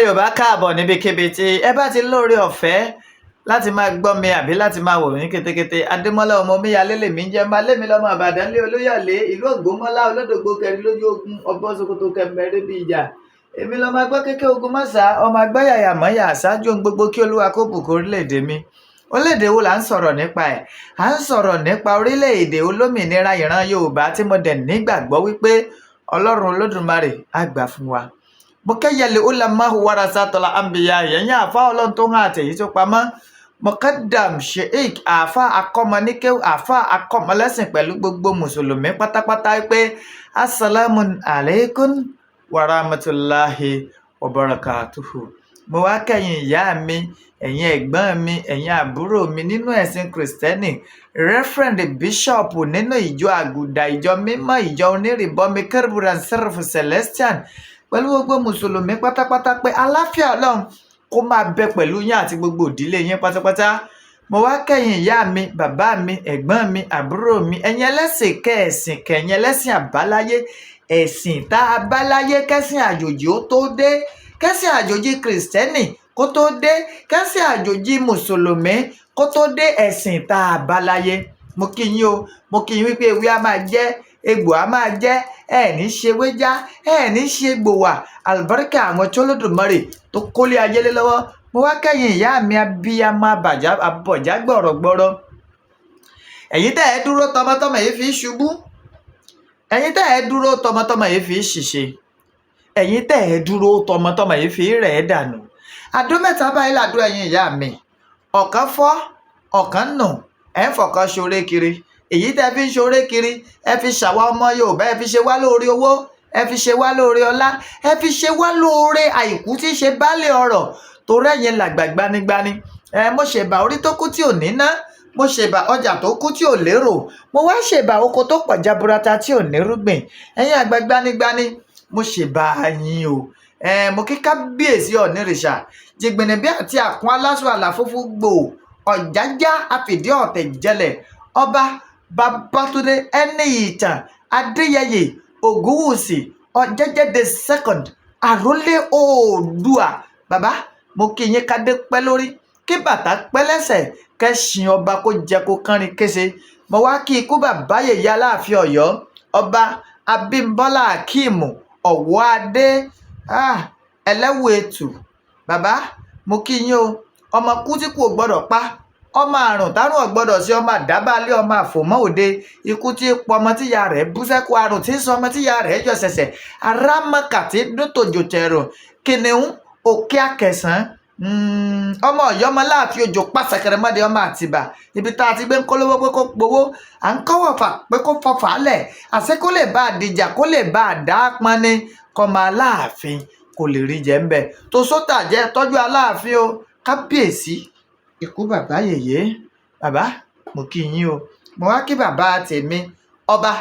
Yorùbá, káàbọ̀ níbikíbi tí ẹ bá ti lóore ọ̀fẹ́ láti máa gbọ́ mi àbí láti máa wò mí kétékété. Adémọ́lá ọmọ omíyalé lèmi ń jẹ́, máa lémi lọ́mọ Ìbàdàn lé Olúyọ̀lé, ìlú Ògbómọ́lá, olódògbò kẹrin lójú ogun, ọgbọ́n Sokoto kẹmẹrẹ bí ìjà. Èmi lọ́mọ agbọ́ kékeré ogun mọ́sà, ọmọ agbáyàyà mọ́yà. Ṣáájú ohun gbogbo, kí Olúwa kó bùkún orílẹ̀-èdè mi. Orílẹ̀-èdè wo là ń sọ̀rọ̀ nípa ẹ̀? À ń sọ̀rọ̀ nípa orílẹ̀-èdè olómìnira ìran Yorùbá, tí mo dẹ̀ nígbàgbọ́ wípé Ọlọ́run Olódùmarè á gbà fún wa. Mo kẹ́yẹlé ulamahu warasatul anbiya, ẹ̀yìn àfa Ọlọ́run tó hàn àtẹ̀yí tó pamọ́, mukadam, sheik, àfa akọ́mọníkéw, àfa akọ́mọlẹ́sìn, pẹ̀lú gbogbo mùsùlùmí pátápátá pé asalaamu alaykum warahmatulahi wabarakatuhu. Mo wá kẹ́yìn ìyá mi, ẹ̀yin ẹ̀gbọ́n mi, ẹ̀yin àbúrò mi nínú ẹ̀sìn Kìrìsìtẹ́nì, Reverend, Bishop nínú ìjọ Àgùdà, ìjọ mímọ́, ìjọ onírìbọmi Kérúbù and Seraphim Celestial, pẹ̀lú gbogbo mùsùlùmí pátápátá pé aláfíà Ọlọ́run kó máa bẹ pẹ̀lú yín àti gbogbo ìdílé yín pátápátá. Mo wá kẹ́yìn ìyá mi, bàbá mi, ẹ̀gbọ́n mi, àbúrò mi, ẹ̀yin ẹlẹ́sìn kẹ̀sìn kẹ̀yìn, ẹlẹ́sìn àbáláyé, ẹ̀sìn tá a bá láyé kẹ́sìn àjòjì ó tó dé, kẹ́sìn àjòjì Kìrìsìtẹ́nì kó tó dé, kẹ́sìn àjòjì mùsùlùmí kó tó dé, ẹ̀sìn tá a bá láyé, mo kí yín o. Mo kí yín wípé ewé á máa jẹ́, egbò á máa jẹ́, ẹ ní ṣe wéjá, ẹ ní ṣe gbòwà, àlùbáríkà àwọn tí Olódùmarè tó kólé ayé lé lọ́wọ́. Mo wá kẹ́yìn ìyá mi, abiyamọ abọ̀já gbọ̀rọ̀gbọ̀rọ̀, ẹ̀yin tẹ́ ẹ dúró tọmọtọmọ yìí fi ṣubú, ẹ̀yin tẹ́ ẹ dúró tọmọtọmọ yìí fi ṣìṣe, ẹ̀yin tẹ́ ẹ dúró tọmọtọmọ yìí fi rẹ̀ ẹ́ dànù. Àdó mẹ́ta báyìí làdó ẹ̀yin ìyá mi. Ọ̀kan fọ́, ọ̀kan nù, ẹ̀ ń fọ̀kan ṣoore kiri. Èyí tẹ́ fi ń ṣoore kiri, ẹ fi ṣàwa ọmọ Yorùbá, ẹ fi ṣe wá lóore owó, ẹ fi ṣe wá lóore ọlá, ẹ fi ṣe wá lóore àìkú tí í ṣe baálé ọrọ̀, torí ẹ̀yin làgbà gbanigbani. Ẹ mo ṣèbà orí tó kú tí ò ní ná, mo ṣèbà ọjà tó kú tí ò lérò, mo wá ṣèbà oko tó pọ̀ jaburata tí ò nírúgbìn. Ẹ̀yin àgbà gbanigbani, mo ṣèbà yín o. Ẹ mo kí kábíyèsí Ọ̀nìrìṣà jìgbìnì bí àti àkún aláṣọ àlà funfun gbò, ọ̀jájá àfìdí ọ̀tẹ̀ jẹlẹ̀, Ọba Babátúndé Ẹni Ìtàn Adéyẹyè Ògúnwùsì Ọ̀jẹ́jẹ́ the Second, àrólé Oòdùà. Bàbá, mo kí yín, kádé pẹ́ lórí, kí bàtà pẹ́ lẹ́sẹ̀, kẹ́sìn ọba kó jẹ kó kánrin kése. Mo wá kí ikú bàbá yèyé Aláàfin Ọ̀yọ́, Ọba Abímbọ́lá Akeem Ọ̀wọ́adé ẹlẹ́wù ètù. Bàbá, mo kí yín o. Ọmọ kú tí kò gbọ́dọ̀ pa, ọmọ àrùn tárùn ò gbọ́dọ̀ sí, ọmọ àdábàlẹ, ọmọ àfòmọ́ òde, ikú tí pọmọ tíya rẹ̀ bú sẹ́kù, àrùn tí ń sọ ọmọ tíya rẹ̀ yọ ṣẹ̀ṣẹ̀, arámọkà tí dún tòjò tẹ̀rùn, kìnìún òkè àkẹsàn, ọmọ Ọ̀yọ́, ọmọ láàfin òjò pàṣẹkẹrẹmọdé, ọmọ Àtìbà, ibi tá a ti gbé ń kólówó pé kó gbowó, à ń kọ́wọ̀fà pé kó fọfà lẹ̀, àṣé kó lè bá a dìjà, kó lè bá a dá pọn ni, kọ́mọ Aláàfin kò lè rí jẹ́ ń bẹ̀ tó sótà jẹ́ tọ́jú Aláàfin o. Kábíyèsí, ikú bàbá yèyé, bàbá, mo kí yín o. Mo wá kí bàbá tèmi, Ọba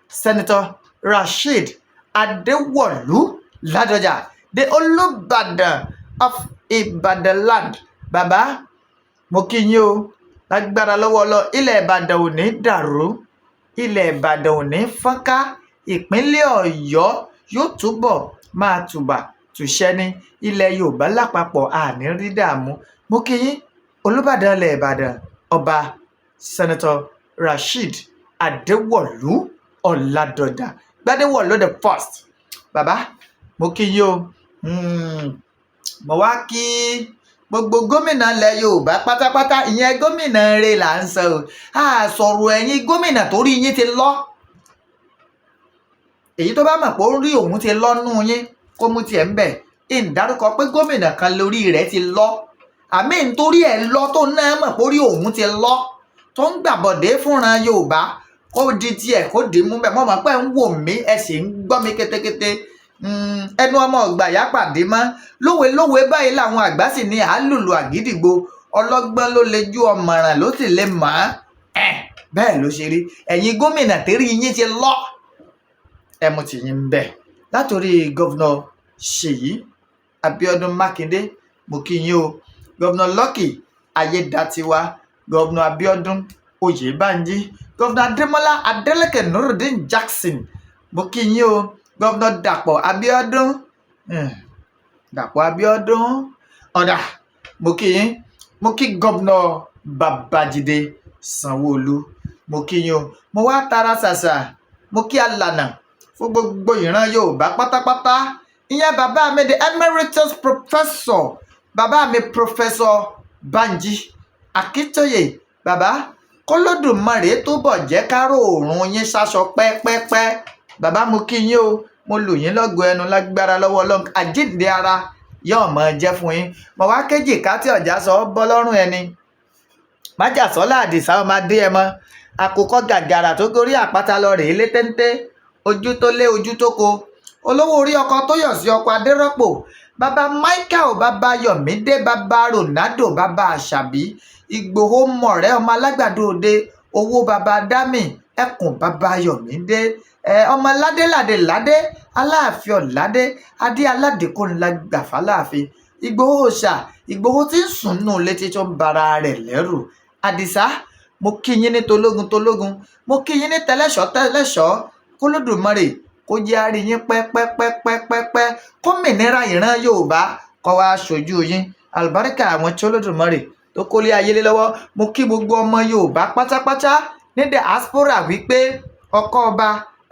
Senator Rasheed Adéwọ̀lú Ládọjà, the Olúbàdàn of Ìbàdàn land. Bàbá, mo kí yín o. Lágbára lọ́wọ́ ọlọ́, ilẹ̀ Ìbàdàn ò ní dàrú, ilẹ̀ Ìbàdàn ò ní fọ́nká, ìpínlẹ̀ Ọ̀yọ́ yóò túbọ̀ máa tùbà tùṣẹ́ ní ilẹ̀ Yorùbá lápapọ̀, àní rí dààmú. Mo kí yín, Olùbàdàn ilẹ̀ Ìbàdàn, Ọba Senator Rasheed Adéwọ̀lú Ọ̀làdọ̀jà Gbadéwọ̀lú the First. Bàbá, mo kí yín o. Mo wá kí gbogbo gómìnà ilẹ̀ Yorùbá pátápátá. Ìyẹn gómìnà rẹ̀ là ń sọ o, a sọ̀rọ̀ ẹ̀yin gómìnà torí yín ti lọ. Èyí tó bá mọ̀ pé ó rí òun ti lọ́nú yín, kó mú tiẹ̀ ń bẹ̀. Ìdárúkọ pé gómìnà kan lórí rẹ̀ ti lọ, àmì nítorí ẹ̀ lọ, tó náà mọ̀ pé orí òun ti lọ, tó ń gbàbọ̀dé fúnra Yorùbá, kó di tiẹ̀, kó dì í mú bẹ́ẹ̀. Mọ́ mọ̀ pé ń wò mí, ẹ sì ń gbọ́ mi kétékété. Ẹnu ọmọ ọgbà yá pàdé mọ́ lówe lówe báyìí làwọn àgbà sì ní àálùlù àgídìgbo. Ọlọ́gbọ́n ló lè ju, ọ̀mọ̀ràn ló sì lè mọ̀ ẹ́. Bẹ́ẹ̀ ló ṣe rí. Ẹ̀yin gómìnà tẹ́rí yín ti lọ, ẹ mú tìyín ń bẹ̀. Látòrí Governor Ṣèyí Abíọ́dún Mákindé, mo kí yín o. Governor Lucky Ayédatiwa, Governor Abíọ́dún Oyèbánjí, Governor Adémọ́lá Adélékè Nurudeen Jackson, mo kí yín o. Governor Dàpọ̀ Abíọ́dún. Dàpọ̀ Abíọ́dún. Ọ̀dà, mo kí yín. Mo kí Gómìnà Babájídé Sanwó-Olú, mo kí yín o. Mo wá tara ṣàṣà, mo kí alànà fún gbogbo ìran Yorùbá pátápátá, ìyẹn bàbá mi, the emeritus professor, bàbá mi, Professor Banji Akíntóyè. Bàbá, kólódùmarè túbọ̀ jẹ́ kárò òórùn yín sáṣọ pẹ́pẹ́pẹ́. Bàbá, mo kí yín o, mo lù yín lọ́gọ ẹnu. Lágbára lọ́wọ́ Ọlọ́run, àjíǹde ara yóò máa jẹ́ fún yín. Mo wá kéjì ká tí ọ̀já sọ ọ́ bọ́ lọ́rùn ẹni májàsọ́lá Àdìsá ọmọ adé ẹmọ àkùkọ gàgàrà tó gorí àpáta lọ rèé lé téńté, ojú tó lé, ojú tó ko, olówó orí ọkọ tó yọ̀ sí, ọkọ Adérọ́pò, bàbá Michael, bàbá Yọ̀mídé, bàbá Ronaldo, bàbá Àṣàbí Ìgbòho, mọ̀rẹ́ ọmọ alágbàdo òde owó, bàbá Dami ẹkùn, bàbá Yọ̀mídé ẹ ọmọ ládéládé ládé aláàfin ọ̀ládé adé aládìkún ńlá gbàfà láàfin Ìgbòho ṣà Ìgbòho tí ń sùn nù létí tó ń bara rẹ̀ lẹ́rù. Àdìsá, mo kí yín ní tológun tológun, mo kí yín ní tẹlẹ́ṣọ́ tẹlẹ́ṣọ́. Kólódùmarè kó jẹ́ á rí yín pẹ́pẹ́pẹ́pẹ́pẹ́, kómìnira ìran Yorùbá kó wá ṣojú yín, àlùbáríkà àwọn tí Olódùmarè tó kólé ayé lé lọ́wọ́. Mo kí gbogbo ọmọ Yorùbá pátápátá ní diaspora wípé ọkọ ọba,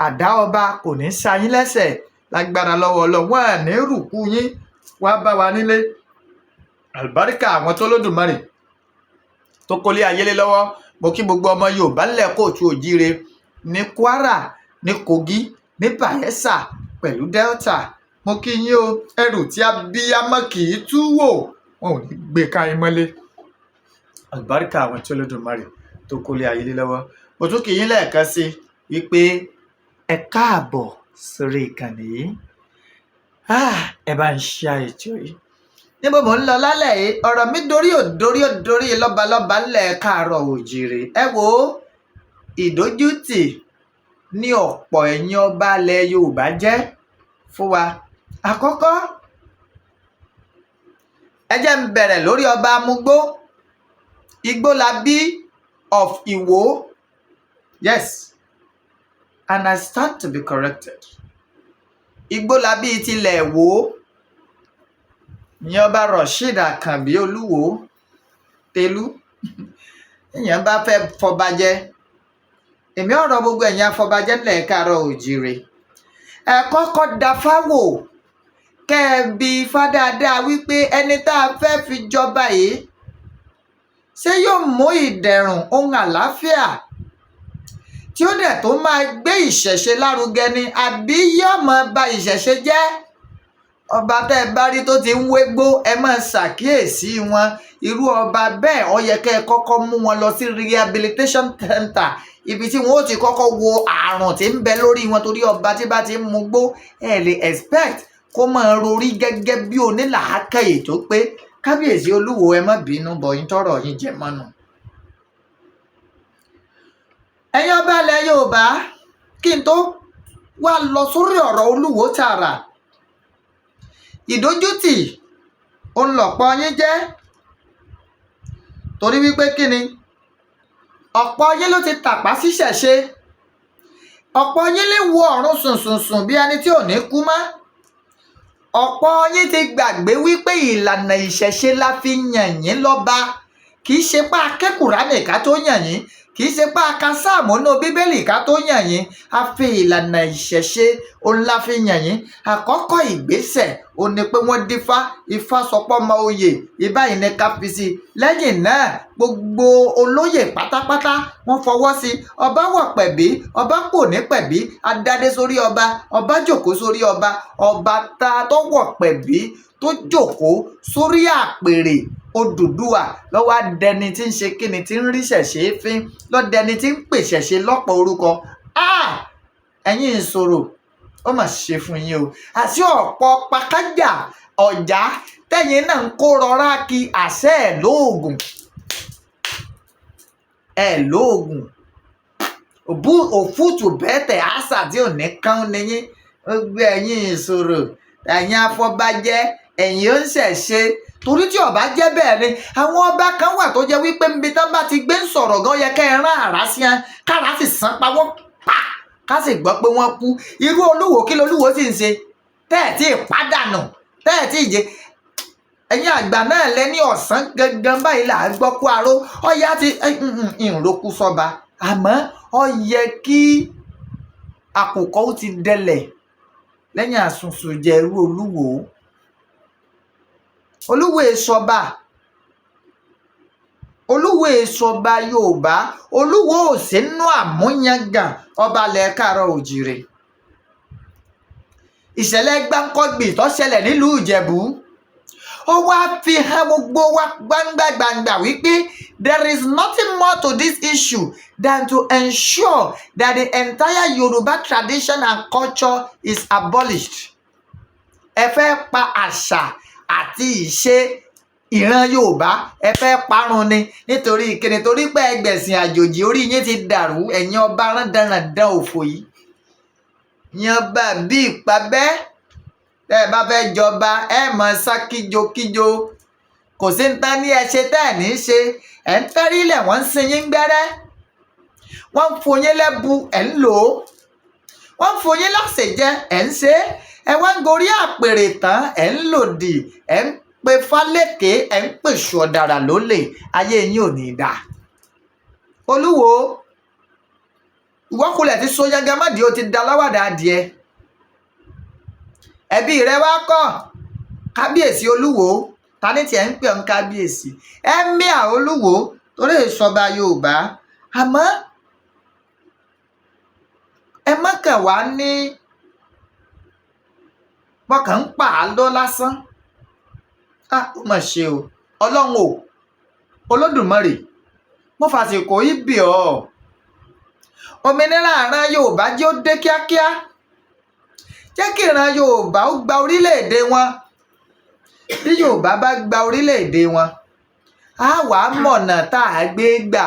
àdá ọba kò ní sa yín lẹ́sẹ̀. Lágbára lọ́wọ́ Ọlọ́run, wọn à ní rùkú yín wá bá wa nílé, àlùbáríkà àwọn tó Olódùmarè tó kólé ayé lé lọ́wọ́. Mo kí gbogbo ọmọ Yorùbá ńlẹ̀ kóòtù òjíire ní Kwara, ní Kogi, ní Bayelsa pẹ̀lú Delta. Mo kí yín o. Ẹrù tí abiyamọ kì í tú wò, wọn ò ní gbé ká yín mọ́lé, àlùbáríkà àwọn tí Olódùmarè tó kólé ayé lé lọ́wọ́. Mo tún kí yín lẹ́ẹ̀kan sí wípé ẹ káàbọ̀ sórí ìkànnì yìí. Ẹ bá ń ṣe ètò yìí. Níbo mò ń lọ lálẹ́ yìí? Ọ̀rọ̀ mi dorí ò dorí ò dorí lọ́balọ́ba ńlẹ̀ káàárọ̀ òjìrè. Ẹ wo, ìdójútì ní ọ̀pọ̀ ẹ̀yin ọba ilẹ̀ Yorùbá jẹ́ fún wa. Àkọ́kọ́, ẹ jẹ́ ń bẹ̀rẹ̀ lórí ọba Amúgbó Igbólabí of Ìwó. Yes, and I stand to be corrected. Igbólabí tilẹ̀ Ìwó, ìyẹn ọba Rasheed Àkànbí Olúwo Tẹ̀lú. Ìyẹn bá fẹ́ fọba jẹ, èmi ọ̀rọ̀ gbogbo ẹ̀yin afọbajẹ́ ńlẹ̀ káàárọ̀ òjìrè, ẹ kọ́kọ́ da fáwò, kẹ́ ẹ bi ifá dáadáa wípé ẹni tá a fẹ́ fi jọba yìí, ṣé yóò mú ìdẹ̀rùn ohun àlàáfíà tí ó dẹ̀ tó máa gbé ìṣẹ̀ṣe lárugẹ ni, àbí yóò máa ba ìṣẹ̀ṣe jẹ́? Ọba tẹ́ ẹ bá rí tó ti ń wégbó, ẹ máa ṣàkíyèsí wọn. Irú ọba bẹ́ẹ̀, ó yẹ kẹ́ ẹ kọ́kọ́ mú wọn lọ sí rehabilitation center, ibi tí wọn ó ti kọ́kọ́ wo àrùn tí ń bẹ lórí wọn, torí ọba tí bá ti ń mugbó, ẹ lè expect kó máa rorí gẹ́gẹ́ bí onílàákàyè tó pé. Kábíyèsí Olúwo, ẹ má bínú bọ̀ yín tọrọ yín jẹ mọ́nu. Ẹ̀yin ọba ilẹ̀ Yorùbá, kí n tó wá lọ sórí ọ̀rọ̀ Olúwo tààrà, ìdójútì òun lọ̀pọ̀ yín jẹ́, torí wípé kí ni, ọ̀pọ̀ yín ló ti tàpá síṣẹ̀ṣe. Ọ̀pọ̀ yín lè wo ọ̀run sùnsùnsùn bí ẹni tí ò ní kú mọ́. Ọ̀pọ̀ yín ti gbàgbé wípé ìlànà ìṣẹ̀ṣe la fi yàn yín lọ́ba. Kì í ṣe pé a ké Kùránì ká tó yàn yín, kì í ṣe pé a ka sáàmù nínú Bíbélì ká tó yàn yín. A fi ìlànà ìṣẹ̀ṣe òun la fi yàn yín. Àkọ́kọ́ ìgbésẹ̀ òun ni pé wọ́n dífá, Ifá sọpọ́ ọmọ oyè ìbáyìí ní ká fi sí i. Lẹ́yìn náà, gbogbo olóyè pátápátá wọ́n fọwọ́ sí i. Ọba wọ̀ pẹ̀bí, ọba kò ní pẹ̀bí, adádé sórí ọba, ọba jòkó sórí ọba. Ọba ta tó wọ̀ pẹ̀bí, tó jòkó sórí àpèrè Odùduwà, lọ́wọ́ adẹni tí ń ṣe kíni, tí ń rí ṣẹ̀ṣẹ̀ fín, lọ́dẹni tí ń pè ṣẹ̀ṣẹ̀ lọ́pọ̀ orúkọ. Ẹ̀yin ìṣòro, ó mà ṣe fún yín o. Àti ọ̀pọ̀ pàkájà ọ̀já tẹ̀yìn náà ń kó rọra kí àṣẹ ẹ̀ lóògùn, ẹ̀ lóògùn òfútù bẹ́tẹ̀ àṣà tí ò ní kán níyín. Gbogbo ẹ̀yin ìṣòro, ẹ̀yin afọbajẹ, ẹ̀yin ó ń ṣẹ̀ṣe, torí tí ọba jẹ́ bẹ́ẹ̀ ni, àwọn ọba kan wà tó jẹ́ wípé níbi tán bá ti gbé ń sọ̀rọ̀ gan, yẹ kẹ́ ẹ rán àrá sí ẹ, kára sì sán pa wọ́n pa, ká sì gbọ́ pé wọ́n kú. Irú Olúwo, kí lolúwo sì ń ṣe tẹ́ ẹ̀ tí ì pàdánù? Tẹ́ ẹ̀ tí ì jẹ, ẹ̀yin àgbà náà lẹ ní ọ̀sán gangan báyìí là á gbọ́ kó aró ọ̀yá ti ìrokú sọ́ba, àmọ́ ó yẹ kí àkùkọ ó ti dẹlẹ̀ lẹ́yìn àsunsùnjẹ irú Olúwo. Olúwo èsọba, Olúwo èsọba Yorùbá, Olúwo ò sínú àmúyangàn ọba ilẹ̀ káàárọ̀ òjìrè. Ìṣẹ̀lẹ̀ gbáǹkọ́gbì tó ṣẹlẹ̀ nílùú Ìjẹ̀bú, ó wá fi hàn gbogbo wa gbangba gbangba wípé there is nothing more to this issue than to ensure that the entire Yoruba tradition and culture is abolished. Ẹ fẹ́ pa àṣà àti ìṣe ìran Yorùbá, ẹ fẹ́ parun ni. Nítorí kíni? Torí pé ẹgbẹ̀sìn àjòjì, orí yín ti dàrú. Ẹ̀yin ọba rándanràndan òfò yìí yan bá bí ìpabẹ́, tẹ́ ẹ bá fẹ́ jọba, ẹ mọ̀ sá kíjokíjo. Kò sí ní tán ní ẹ ṣe tẹ́ ẹ̀ ní í ṣe. Ẹ̀ ń tẹ́rí lẹ̀, wọ́n ń sin yín gbẹ́rẹ́, wọ́n ń fún yín lẹ́bu, ẹ̀ ń lò ó, wọ́n ń fún yín lásèjẹ, ẹ̀ ń ṣe é. Ẹ wá ń gorí àpèrè tán, ẹ̀ ń lòdì, ẹ̀ ń pe fálékè, ẹ̀ ń pèsè ọ̀dàrà lólè. Ayé yín ò ní í dáa. Olúwo, ìwọ́kulẹ̀ ti so yangan mọ́dìí, o ti da láwàdà adìẹ. Ẹbí rẹ wá kọ́ kábíyèsí Olúwo. Ta ní tiẹ̀ ń pè ọ́n kábíyèsí? Emir Olúwo, torí ìsọba Yorùbá. Àmọ́ ẹ má kàn wá ní wọ́n kàn ń pa á lọ lásán. Ah, ó mà ṣe o. Ọlọ́run o, Olódùmarè, mo fàsìkò yìí bì ọ́, òmìnira ìran Yorùbá jẹ́ ó dé kíákíá. Jẹ́ kí ìran Yorùbá ó gba orílẹ̀-èdè wọn. Bí Yorùbá bá gba orílẹ̀-èdè wọn, á wàá mọ̀nà tá a gbé gbà.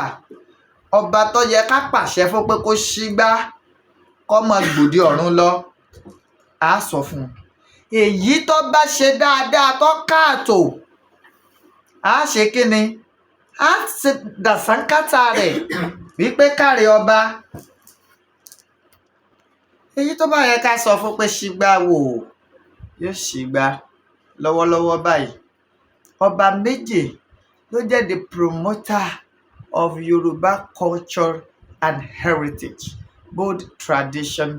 Ọba tó yẹ ká pàṣẹ fún pé kó ṣígbá kó mọ gbòde ọ̀run lọ, á sọ fún un. Èyí tó bá ṣe dáadáa tó káàtó, á ṣe kí ni? Á ṣe dàsánkátà rẹ̀ wípé káre ọba. Èyí tó bá yẹ ká sọ fún pé ṣígbá wò, yóò ṣígbá. Lọ́wọ́lọ́wọ́ báyìí, ọba méjì ló jẹ́ the promoter of Yoruba culture and heritage, both tradition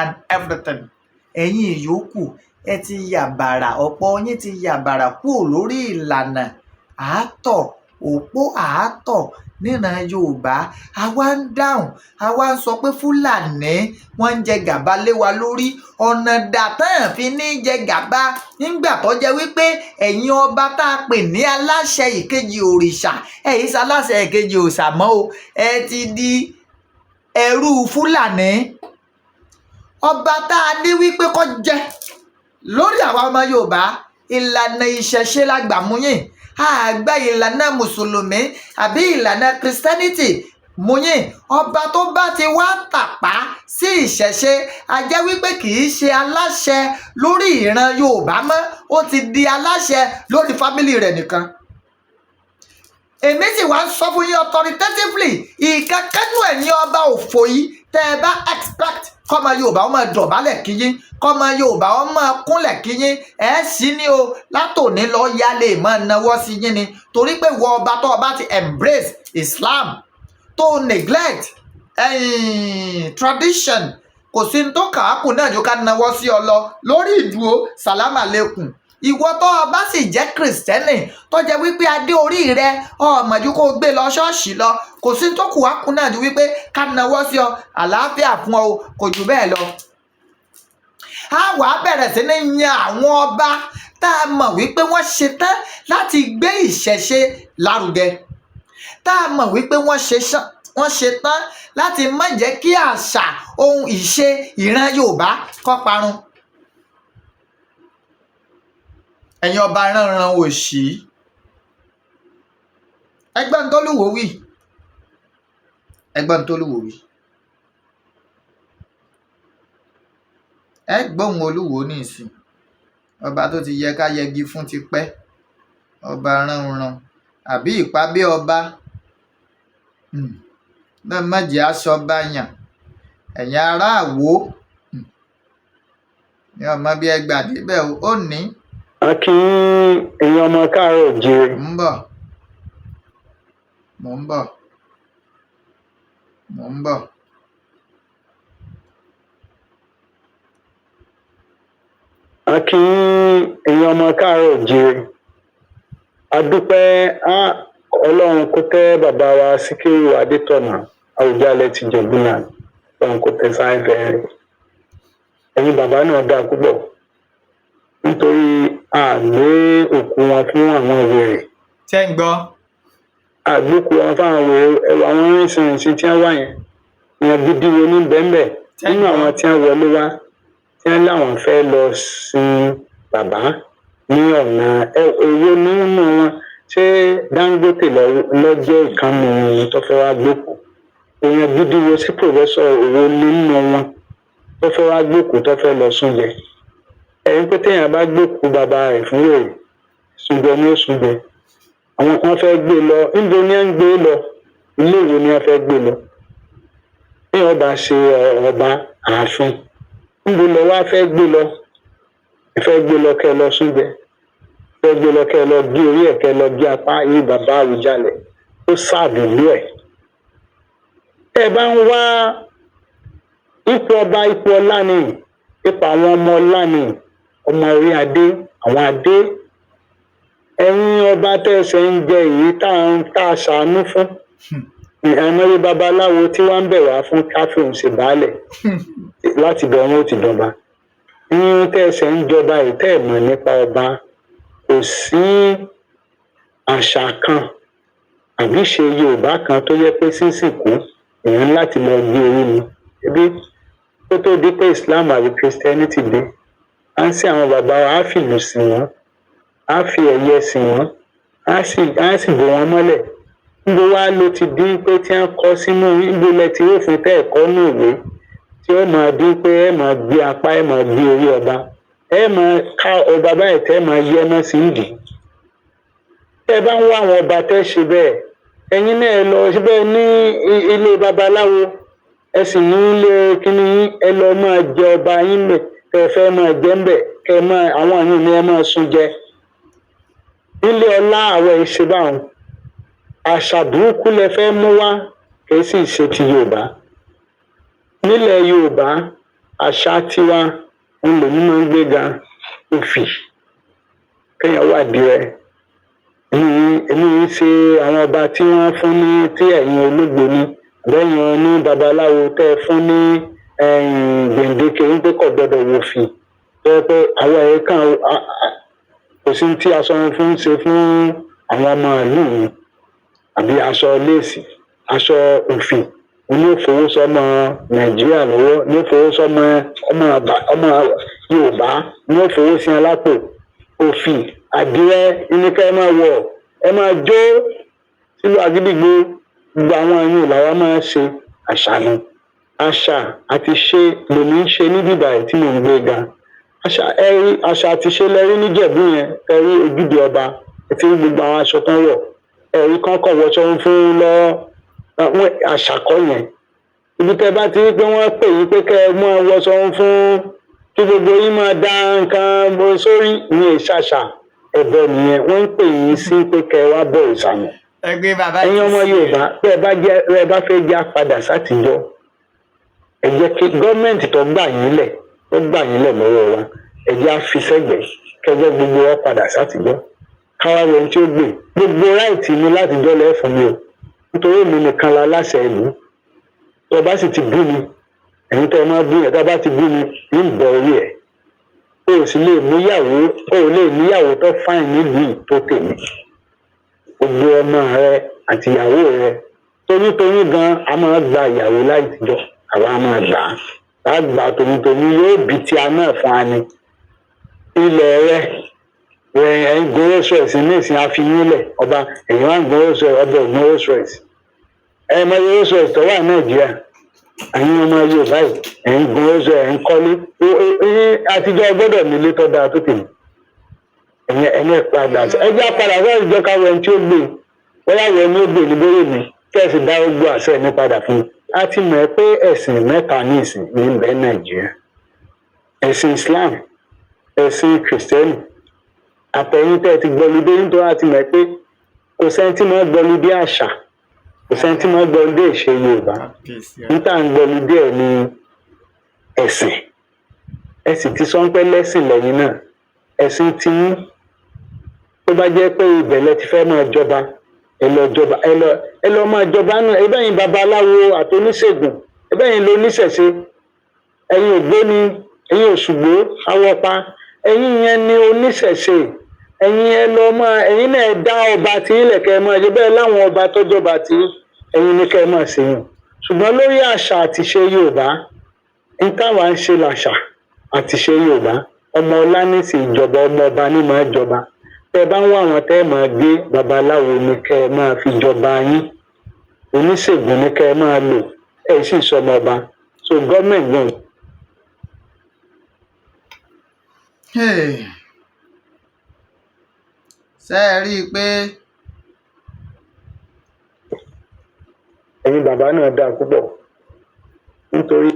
and everything. Ẹ̀yin ìyókù, ẹ ti yàbàrà, ọ̀pọ̀ yín ti yàbàrà kúrò lórí ìlànà àátọ̀ òpó àátọ̀ níran Yorùbá. Àwa ń dáhùn, àwa ń sọ pé Fúlàní wọ́n ń jẹ gàba lé wa lórí. Ọ̀nà dà tán fi ní jẹ gàba nígbà tó jẹ́ wípé ẹ̀yin ọba tá a pè ní aláṣẹ ìkejì òrìṣà, ẹ̀yin ṣaláṣẹ ìkejì òrìṣà mọ́ o, ẹ ti di ẹrú Fúlàní. Ọba tá a ní wípé kó jẹ lórí àwa ọmọ Yorùbá, ìlànà ìṣẹ̀ṣe la gbà mú yín, àgbà ìlànà mùsùlùmí àbí ìlànà Christianity mú yín. Ọba tó bá ti wá tàpá sí ìṣẹ̀ṣe, a jẹ́ wípé kì í ṣe aláṣẹ lórí ìran Yorùbá mọ́, ó ti di aláṣẹ lórí family rẹ̀ nìkan. Èmi sì wá ń sọ fún yín authoritatively, ìkankanú ẹ̀yin ọba òfò yìí, tẹ́ ẹ bá expect kọ́mọ Yorùbá ó máa dọ̀bálẹ̀ kí yín, kọ́mọ Yorùbá ó máa kúnlẹ̀ kí yín, ẹ̀ sì ní o látòní lọ yálé máa nawọ́ sí yín ni. Torí pé ìwọ ọba tó ọba ti embrace Islam, tó neglect tradition, kò sí ní tó kàákù náà ju ká nawọ́ sí ọ lọ lórí ìdúró sàlámà lẹ́kùn. Ìwọ tó o bá sì jẹ́ Kìrìsìtẹ́nì, tó jẹ́ wípé adé orí rẹ ọmọ ju kó o gbé lọ ṣọ́ọ̀ṣì lọ, kò sí tó kù wá kù náà ju wípé ká nawọ́ sí ọ, àlàáfíà fún ọ o, kò jù bẹ́ẹ̀ lọ. A wàá bẹ̀rẹ̀ sí ní yan àwọn ọba tá a mọ̀ wípé wọ́n ṣetán láti gbé ìṣẹ̀ṣe lárugẹ, tá a mọ̀ wípé wọ́n ṣetán láti má jẹ́ kí àṣà ohun ìṣe ìran Yorùbá kó parun. Ẹ̀yin ọba ránran òṣì, ẹgbẹ́ ń tólúwo wí, ẹgbẹ́ ń tólúwo wí. Ẹ gbóhùn Olúwo ní ìsìn, ọba tó ti yẹ ká yẹgi fún ti pẹ́, ọba ránran àbí ìpabí ọba náà má jẹ́ aṣọ bá yàn. Ẹ̀yin ará Àwó ní ọmọ bí ẹ gbà débẹ̀ o, ó ní. A kí ẹ̀yin ọmọ káàárọ̀ oòjíire. Mò ń bọ̀, mò ń bọ̀, mò ń bọ̀. A kí ẹ̀yin ọmọ káàárọ̀ oòjíire. A dúpẹ́ á Ọlọ́run kó tẹ́ bàbá wa Síkírù Adétọ̀nà, Àwùjalẹ̀ ti Jẹ̀bú náà, Ọlọ́run kó tẹ́ sáfẹ́fẹ́ rẹ̀. Ẹ̀yin bàbá náà dáa púpọ̀ nítorí a gbé òkú wọn fún àwọn wèrè. Ṣé ń gbọ́? Àgbókù wọn fáwọn wèrè. Ẹwà àwọn rìnsìnrìnsìn tí wọ́n wà yẹn, èèyàn gidi wo ní bẹ́ńbẹ́ Ṣé ń nínú gbọ́? àwọn tí wọ́n wọlé wá tí wọ́n láwọn fẹ́ lọ sin bàbá ní ọ̀nà èwo nínú wọn? Ṣé Dangote ló jẹ́ ìkànnì wọn tó fẹ́ wá gbókù? Èèyàn gidi wo sí professor èwo nínú wọn tó fẹ́ wá gbókù, tó fẹ́ lọ súnjẹ? Ẹ̀yin pé téèyàn bá gbókù bàbá rẹ̀ fún wèrè, súnjẹ ni ó súnjẹ. Àwọn kan fẹ́ gbé lọ, níbo ni wọ́n ń gbé lọ? Ilé ìwé ni wọ́n fẹ́ gbé lọ? Téèyàn bá ṣe ọba ààfin, níbo lọ wá fẹ́ gbé lọ? Ẹ fẹ́ gbé lọ kẹ́ ẹ lọ súnjẹ, fẹ́ gbé lọ kẹ́ ẹ lọ gé orí ẹ̀, kẹ́ ẹ lọ gé apá yìí. Bàbá Àwùjalẹ̀ ó sáàbù ìlú ẹ̀. Tẹ́ ẹ bá ń wá ipò ọba, ipò ọlá ni, ipò àwọn ọmọ ọlá ni, ọmọ orí adé, àwọn adé. Ẹ̀yin ọba tẹ̀sẹ̀ ń jẹ èyí tá a ṣàánú fún, àìmọye babaláwo tí wọ́n ń bẹ̀ wá fún káfíń ṣe baálẹ̀ láti bẹ̀ wọ́n ó ti dọba. Ẹ̀yin tẹ̀sẹ̀ ń jọba yìí, tẹ́ ẹ̀ mọ̀ nípa ọba, kò sí àṣà kan àbí ṣe Yorùbá kan tó yẹ pé sísìnkú èèyàn láti lọ gbé orí ni. Ebi kó tó di pé Islam àbí Christianity dé, à ń sin àwọn bàbá wa, á fìlù sìn wọ́n, á fi ẹ̀yẹ sìn wọ́n, á sì bò wọ́n mọ́lẹ̀. Níbo wá ló ti dín pé tí wọ́n kọ sínú? Níbo lẹ ti rófin tẹ́ ẹ̀ kọ́ nù ìwé tí ó máa dín pé ẹ máa gbé apá, ẹ máa gbé orí ọba, ẹ máa ká ọba báyìí, tẹ́ ẹ máa yẹ́ná sí ìdí? Tẹ́ ẹ bá ń wá àwọn ọba tẹ́ ṣe bẹ́ẹ̀, ẹ̀yin náà ẹ lọ síbẹ̀ ní ilé babaláwo, ẹ sì ní ilé kínní yín, ẹ lọ máa jẹ ọba yín bẹ̀ tẹ́ ẹ fẹ́ máa jẹ ń bẹ̀, kẹ́ ẹ máa àwọn àyùn ni ẹ máa sun jẹ nílé ọlá. Àwọn ìṣe báwọn àṣà burúkú lẹ fẹ́ mú wá, kì í sì ṣe ti Yorùbá. Nílẹ̀ Yorùbá, àṣà tiwa ń lèmi máa ń gbéga òfì, kéèyàn wà dìrẹ. Èmi yìí ṣe àwọn ọba tí wọ́n fún ní tí ẹ̀yin olóògbé ní lẹ́yìn ní babaláwo tẹ́ ẹ fún ní gbèǹdéke wípé kò gbọdọ̀ wò fì, tó yẹ pé àwọn ẹ̀yẹ kan kò sí tí aṣọ fún ń ṣe fún àwọn ọmọ ìlú mi, àbí aṣọ léèsì, aṣọ òfì ní òfowósọmọ Nàìjíríà lọ́wọ́, ní òfowósọmọ ọmọ ọmọ Yorùbá, ní òfowósí alápò. Òfì àdìrẹ ní ká ẹ máa wọ̀, ẹ máa jó sílùú àgídìgbò. Gbogbo àwọn ẹ̀yìn làwa máa ń ṣe àṣà ni. Àṣà àti ṣe lèmi ń ṣe ní bíbá ẹ̀ tí mò ń gbé ga. Àṣà ẹrí, àṣà àti ṣe lẹ́rí níjẹ̀bú yẹn. Ẹrí ojúde ọba, ẹ ti rí gbogbo àwọn aṣọ tán wọ̀, ẹ̀rí kọ́kọ́ wọṣọ ń fún lọ àṣà kọ́ yẹn. Ibi tẹ́ bá ti rí pé wọ́n pè yín pé kẹ́ ẹ máa wọṣọ ń fún kí gbogbo yín máa dá nǹkan bó sórí ní ìṣàṣà ẹ̀bọ nìyẹn. Wọ́n ń pè yín sí pé kẹ́ ẹ wá bọ̀ ìsàmù. Ẹgbẹ́ bàbá Ẹ̀yin ti ọmọ sí. Yorùbá, bẹ́ẹ̀ bá jẹ́ bẹ́ẹ̀ bá fẹ́ já padà sátijọ́, ẹ jẹ́ kí gọ́ọ̀mẹ̀ntì tó gbà yín lẹ̀, tó gbà yín lẹ̀ lọ́wọ́ wa, ẹ jẹ́ á fi sẹ́gbẹ̀ẹ́, kẹjẹ́ gbogbo wa padà sátijọ́, káwá wẹni tí ó gbè. Gbogbo right mi látijọ́ lẹ́ fún mi o, nítorí èmi nìkan la láṣẹ ìlú. Tó o bá sì ti bú mi, ẹ̀yin tẹ́ ẹ máa bú yẹn, tó o bá ti bú mi, ń bọ orí ẹ̀. O ò sì lè múyàwó, o ò lè níyàwó tó fine nílùú yìí tó tèmi. Gbogbo ọmọ rẹ àti ìyàwó rẹ, toyúntoyún gan a máa gba ìyàwó láìtijọ́, àwa a máa gbà á, á gbà toyúntoyún, yóò bí tí a náà fún wa ní ilẹ̀ rẹ. Ẹ̀ ń gun Rolls Royce ní ìsìn, àfihàn lẹ̀ ọba, ẹ̀yìn wá ń gun Rolls Royce, ọba ò gun Rolls Royce. Ẹ̀ mọ Rolls Royce tó wà ní Nàìjíríà. Ẹ̀yin ọmọ Yorùbá yìí, ẹ̀ ń gun Rolls Royce, ẹ̀ ń kọ́lé àtijọ́ gbọ́dọ̀ nílé tó dáa tó tèmi. Ẹ̀yin ẹ̀yin padà, ẹ jẹ́ padà sọ́ọ́ ìjọ káwọ́ ẹni tí ó gbé, bóyá wọ ẹni ó gbé ní bóyá mi kẹ́sì dá gbogbo àṣẹ mi padà fún un. A ti mọ̀ ẹ́ pé ẹ̀sìn mẹ́ta ní ìsìn ní ìbẹ̀ Nàìjíríà: ẹ̀sìn Islam, ẹ̀sìn Kìrìsìtẹ́nì. Àtẹ̀yìn tẹ́ ẹ ti gbọludé, nítorí àti mọ̀ pé kò sẹ́ni tí máa gbọludé àṣà, kò sẹ́ni tí máa gbọludé ìṣe Yorùbá. Kábíyèsí. Níta ń gbọludé ẹ̀ ní ẹ̀sìn. Ẹ sì ti sọ pé lẹ́sìn lẹ́yìn náà, ẹ̀sìn tí yín, tó bá jẹ́ pé ibẹ̀ lẹ ti fẹ́ máa jọba, ẹ lọ jọba, ẹ lọ máa jọba nù. Ẹ bẹ́yìn babaláwo àti oníṣègùn, ẹ bẹ́yìn lọ oníṣẹ̀ṣe, ẹ̀yin ògbóni, ẹ̀yin òṣùgbó awọpa, ẹ̀yin yẹn ni oníṣẹ̀ṣe. Ẹ̀yin ẹ lọ máa, ẹ̀yin náà ẹ dá ọba tí yín lẹ̀kẹ́ ẹ máa ṣe bẹ́ẹ̀ láwọn ọba tó jọba tí ẹ̀yin ní kẹ́ ẹ máa ṣe yàn. Ṣùgbọ́n lórí àṣà àti ṣe Yorùbá, ń táwa ń ṣe làṣà àti ṣe Yorùbá. Ọmọ ọlá ní sì ìjọba, ọmọ ọba ní máa jọba. Tẹ bá ń wá àwọn tẹ ẹ máa gbé, babaláwo ni kẹ ẹ máa fi jọba yín, oníṣègùn ni kẹ ẹ máa lò, ẹ sì sọmọ ọba. So gọọmenti gan Hey. Ṣé ẹ rí i pé Ẹ̀yin bàbá náà dáa púpọ̀, nítorí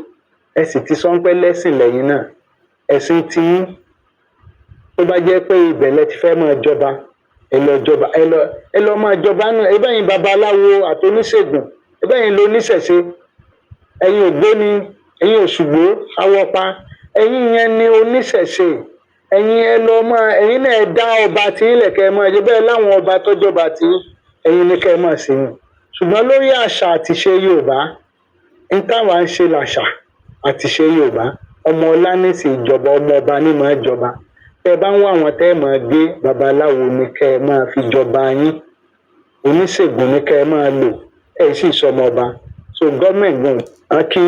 ẹ sì ti sọ pé lẹ́sìn lẹ́yìn náà, ẹ̀sìn tí yín, tó bá jẹ́ pé ibẹ̀ lẹ ti fẹ́ máa jọba, ẹ lọ jọba, ẹ lọ máa jọba nù. Ẹ bẹ́yìn babaláwo àti oníṣègùn, ẹ bẹ́yìn lọ oníṣẹ̀ṣe, ẹ̀yin ògbóni, ẹ̀yin òṣùgbó awọpa, ẹ̀yin yẹn ni oníṣẹ̀ṣe. Ẹ̀yin ẹ lọ máa, ẹ̀yin náà ẹ dá ọba tí yín lẹ̀kẹ́ ẹ máa ṣe bẹ́ẹ̀ láwọn ọba tó jọba tí ẹ̀yin ní kẹ́ ẹ máa ṣe yàn. Ṣùgbọ́n lórí àṣà àti ṣe Yorùbá, ń táwa ń ṣe làṣà àti ṣe Yorùbá. Ọmọ ọlá ní sì ìjọba, ọmọ ọba ní máa jọba. Tẹ bá ń wá àwọn tẹ ẹ máa gbé, babaláwo ni kẹ ẹ máa fi jọba yín, oníṣègùn ni kẹ ẹ máa lò, ẹ sì sọmọ ọba. So gọọmenti gan a kí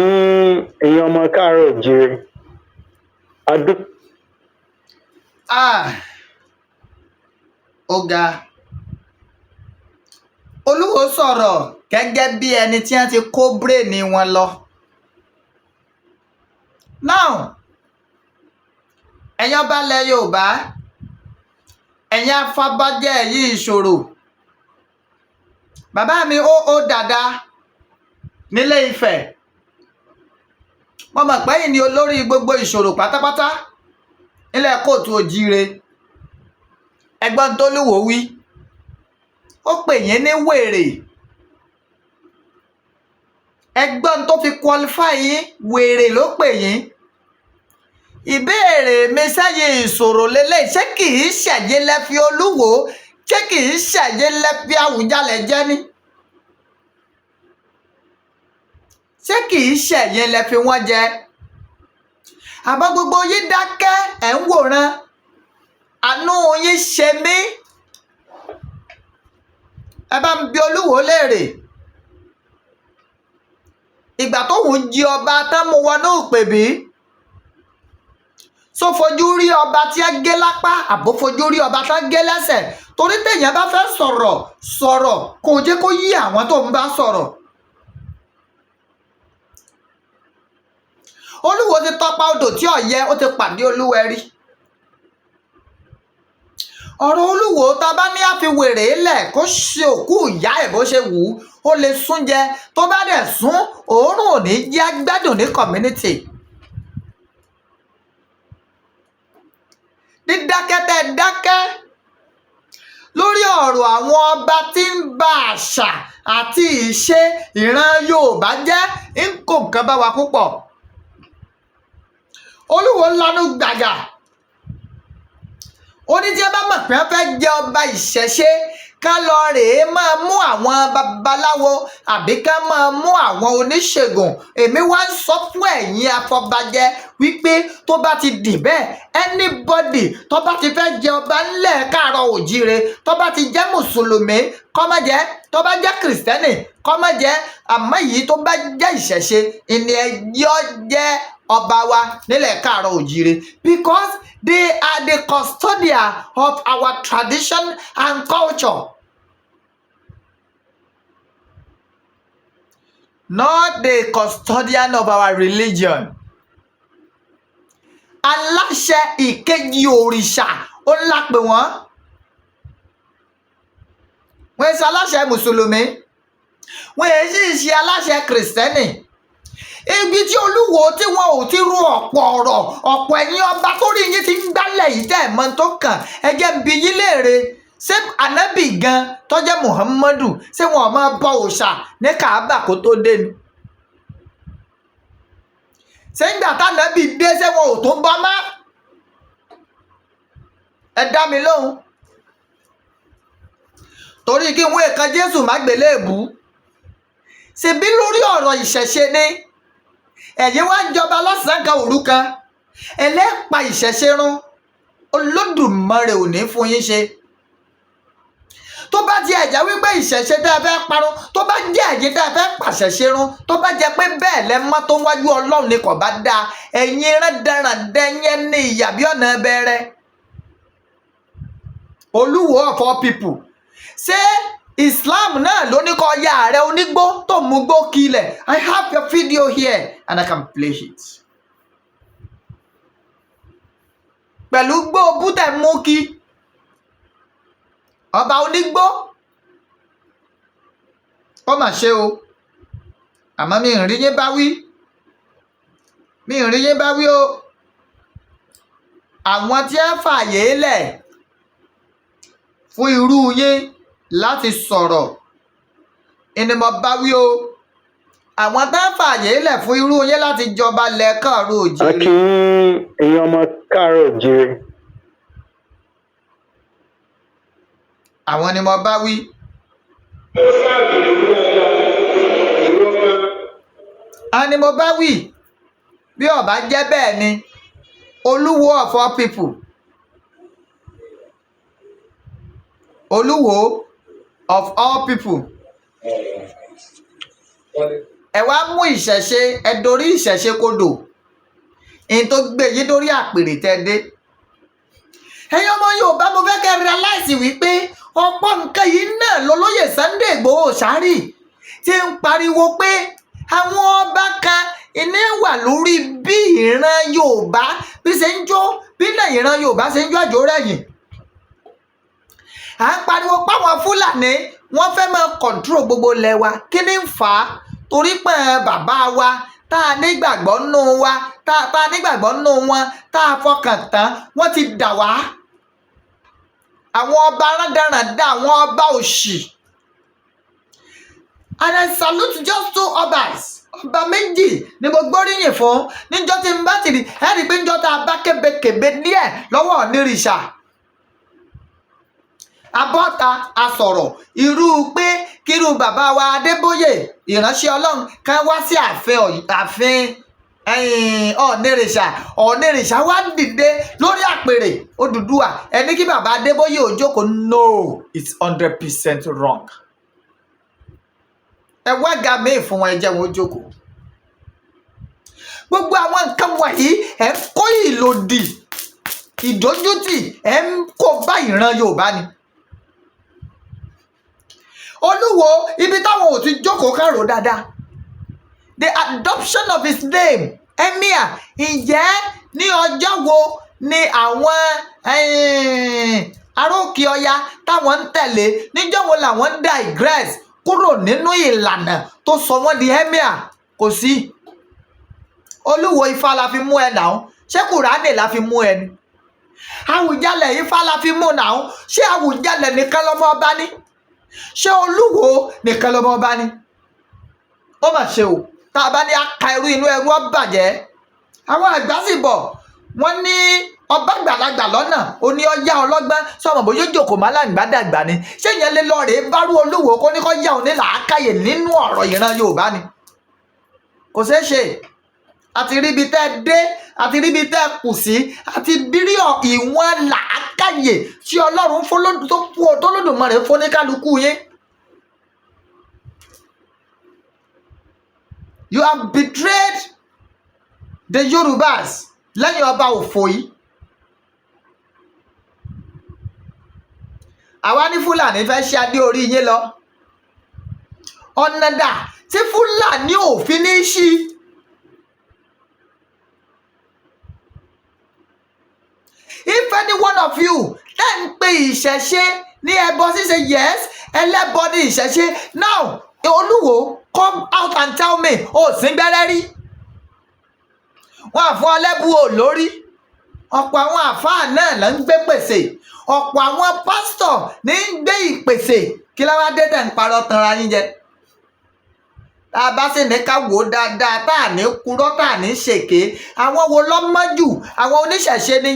ẹ̀yin ọmọ káàárọ̀ òjíire adú. Ah, ó ga. Olúwo sọ̀rọ̀ gẹ́gẹ́ bí ẹni tí wọ́n ti kó brain wọn lọ. Now, ẹ̀yin ọba ilẹ̀ Yorùbá, ẹ̀yin afọbajẹ yìí, ìṣòro bàbá mi ó dàda nílé Ifẹ̀, mo mọ̀ pé yìí ni olórí gbogbo ìṣòro pátápátá nílẹ̀ kóòtù òjíire. Ẹgbọ́n tólúwo wí, ó pè yín ní wèrè. Ẹgbọ́n tó fi qualify yín, wèrè ló pè yín. Ìbéèrè mi sẹ́yìn ìṣòro lélẹ̀: ṣé kì í ṣẹ̀yìn lẹ fi Olúwo, ṣé kì í ṣẹ̀yìn lẹ fi Àwùjalẹ̀ jẹ́ ni? Ṣé kì í ṣẹ̀yìn lẹ fi wọ́n jẹ? Àmọ́ gbogbo yín dákẹ́, ẹ̀ ń wòran. Àánú yín ṣe mí. Ẹ bá ń bi Olúwo léèrè, ìgbà tóun jí ọba tán mú wọnú ìpèbí, só fojú rí ọba tí ẹ gé lápá, àbó fojú rí ọba tá gé lẹ́sẹ̀? Torí téèyàn bá fẹ́ sọ̀rọ̀, sọ̀rọ̀ kò jẹ́ kó yí àwọn tó ń bá sọ̀rọ̀. Olúwo ti tọpa odò tí ò yẹ, ó ti pàdé Olúwẹ̀rí. Ọ̀rọ̀ Olúwo, tá a bá ní àfiwèrè lẹ̀ kó ṣe òkú ìyá ẹ̀ bó ṣe wù ú, ó lè sún jẹ. Tó bá dẹ̀ sún, òórùn ò ní jẹ́ gbádùn ní community. Dídákẹ́ tẹ́ ẹ dákẹ́ lórí ọ̀rọ̀ àwọn ọba tí ń ba àṣà àti ìṣe ìran Yorùbá jẹ́ ń kó nǹkan bá wa púpọ̀. Olúwo lanu gbàgà, ó ní tí ẹ bá mọ̀ pé wọ́n fẹ́ jẹ ọba ìṣẹ̀ṣe, ká lọ rèé máa mú àwọn babaláwo àbí ká máa mú àwọn oníṣègùn. Èmi wá ń sọ fún ẹ̀yin afọbajẹ wípé tó bá ti dì bẹ́ẹ̀, anybody tó bá ti fẹ́ jẹ ọba ńlẹ̀ káàárọ̀ òjíire, tó bá ti jẹ́ mùsùlùmí kó má jẹ́, tó bá jẹ́ kìrìsìtẹ́nì kó má jẹ́, àmọ́ èyí tó bá jẹ́ ìṣẹ̀ṣe ìní ẹjọ́ jẹ́ ọba wa nílẹ̀ káàárọ̀ òjíire, because they are the custodian of our tradition and culture, not the custodian of our religion. Aláṣẹ ìkejì òrìṣà ó ńlá pè wọ́n. Wọ́n ṣe aláṣẹ mùsùlùmí, wọ́n èyí sì ṣe aláṣẹ kìrìsìtẹ́nì. Ibi tí Olúwo tí wọn ò ti ru ọ̀pọ̀ ọ̀rọ̀, ọ̀pọ̀ ẹ̀yin ọba tó rí yín ti ń gbálẹ̀ yìí tẹ́ ẹ̀ mọ́ tó kàn. Ẹ jẹ́ n bi yín léèrè: ṣé Ànábì gan tó jẹ́ Muhammadu, ṣé wọn ò máa bọ òòṣà ní Kaaba kó tó dé ni? Ṣé ńgbà tànábì dé, ṣé wọn ò tó bọ́ mọ́? Ẹ dá mi lóhùn, torí kí wọ́n èèkan Jésù má gbélébùú. Ṣebí lórí ọ̀rọ̀ ìṣẹ̀ṣe ni ẹ̀yin wá ń jọba lọ́sàn-án kan òru kan, ẹlẹ́pa ìṣẹ̀ṣe run. Olódùmarè ò ní fún yín ṣe. Tó bá ti ẹ̀jẹ̀ wípé ìṣẹ̀ṣe tẹ́ ẹ fẹ́ parun, tó bá jẹ́ ẹ̀yin tẹ́ ẹ fẹ́ pàṣẹṣe run, tó bá jẹ́ pé bẹ́ẹ̀ lẹ mọ́ tó wájú Ọlọ́run ni, kò bá dáa. Ẹ̀yin rándanràndan yẹn ní ìyà bí ọ̀nà bẹ̀rẹ̀. Olúwo of all people, ṣé Islam náà ló ní kó ya ààrẹ onígbó tó mú gbó kilẹ̀? I have your video here and I can play it. Pẹ̀lú gbó bútẹ̀ mú kí ọba onígbó, ó mà ṣe o. Àmọ́ mi ì rí yín bá wí, mi ì rí yín bá wí o. Àwọn tí ẹ fààyè lẹ̀ fún irú yín láti sọ̀rọ̀ ni mo bá wí o. Àwọn tá ń fààyè lẹ̀ fún irú yín láti jọba lẹ́kọ̀ọ́rọ̀ A òjìrì. kí ẹ̀yin ọmọ káàárọ̀ òjíire. Àwọn ni mo bá wí. Àwọn ni mo bá wí. Bí ó bá jẹ́ bẹ́ẹ̀ ni, Olúwo of all people, Olúwo of all people, ẹ wá mú ìṣẹ̀ṣe, ẹ dorí ìṣẹ̀ṣe kodò ní tó gbé yín dórí àpèrè tẹ́ dé. Ẹ̀yin ọmọ Yorùbá, mo fẹ́ kẹ́ realize wípé ọ̀pọ̀ nǹkan yìí náà lolóyè Sunday Igboho sáré tí ń pariwo pé àwọn ọba kan iní wà lórí bí ìran Yorùbá bí ṣe ń jó, bí náà ìran Yorùbá ṣe ń jó àjò rẹ̀yìn. À ń pariwo páwọn Fúlàní wọ́n fẹ́ máa control gbogbo ilẹ̀ wa. Kí ni ń fà á? Torí pé bàbá wa tá a nígbàgbọ́ nù wa, tá a nígbàgbọ́ nù wọn, tá a fọkàn tán, wọ́n ti dà wá. Àwọn ọba rádaràda, àwọn ọba òṣì. And I salute just two obas. Ọba méjì ni mo gbóríyìn fún níjọ́ tí n bá ti rí ẹ rí i pé níjọ́ tá a bá kébékèbé díẹ̀ lọ́wọ́ onírìṣà abọ́ta a sọ̀rọ̀ irú pé kírú bàbá wa Adébóyè, ìránṣẹ́ Ọlọ́run kan, wá sí ààfin Ọ̀nìrìṣà. Ọ̀nìrìṣà wá dìde lórí àpèrè Odùduwà, ẹni kí bàbá Adébóyè ò jókòó. No, it's 100% wrong. Ẹ wá ga míì fún wọn, ẹ jẹ́ wọn ó jókòó. Gbogbo àwọn nǹkan wọ̀nyí, ẹ̀ ń kó ìlòdì, ìdójútì, ẹ̀ ń kó bá ìran Yorùbá ni. Olúwo, ibi táwọn ò ti jókòó kárò dáadáa, the adoption of his name, emir, ǹjẹ́ ní ọjọ́ wo ni àwọn aróòkè ọya táwọn ń tẹ̀lé, níjọ́ wo làwọn digress kúrò nínú ìlànà tó sọ wọ́n di emir? Kò sí. Olúwo, Ifá la fi mú ẹ nàá, ṣé Kùránì la fi mú ẹ ni? Àwùjalẹ̀, Ifá la fi mú nàá, ṣé Àwùjalẹ̀ nìkan lọ́mọ ọba ni? Ṣé Olúwo nìkan lọ́mọ ọba ni? Ó mà ṣe o. Tá a bá ní aka ẹrú, inú ẹrú ọ bàjẹ́. Àwọn àgbà sì bọ̀, wọ́n ní ọba gbàlagbà lọ́nà ó ní ọyá ọlọ́gbọ́n sọmọ bóyá jòkó má láǹgbá dàgbà ni. Ṣé ìyẹn lè lọ rèé bárú Olúwo kó ní kó yá òun ní làákàyè nínú ọ̀rọ̀ ìran Yorùbá ni? Kò ṣeé ṣe. Àti ríbi tẹ́ ẹ dé, àti ríbi tẹ́ ẹ kù sí, àti bírí ìwọ̀n làákàyè tí Ọlọ́run fún tó fún ọ tó Olódùmarè fún ní kálukú yín. You have betrayed the Yorubas lẹ́yìn ọba òfò yìí. Àwa ní Fúlàní fẹ́ ṣe adé orí yín lọ. Ọ̀nà dà tí Fúlàní ò fi ní ṣí? If any one of you tẹ́ ń pe ìṣẹ̀ṣe ní ẹbọ ṣíṣe, yes, ẹlẹ́bọ ní ìṣẹ̀ṣe. Now, Olúwo, come out and tell me, o sì ń gbẹ́rẹ́ rí. Wọ́n àfún ọlẹ́bù ò lórí. Ọ̀pọ̀ àwọn àfáà náà ló ń gbé pèsè, ọ̀pọ̀ àwọn pásítọ̀ ní ń gbé ìpèsè. Kí ló wá dé tẹ̀ ń parọ́ tanra yín jẹ? Tá a bá sì ní ká wò ó dáadáa, tá à ní purọ́, tá à ní ṣèké, àwọn wo lọ́mọ́ jù? Àwọn oníṣẹ̀ṣe ni,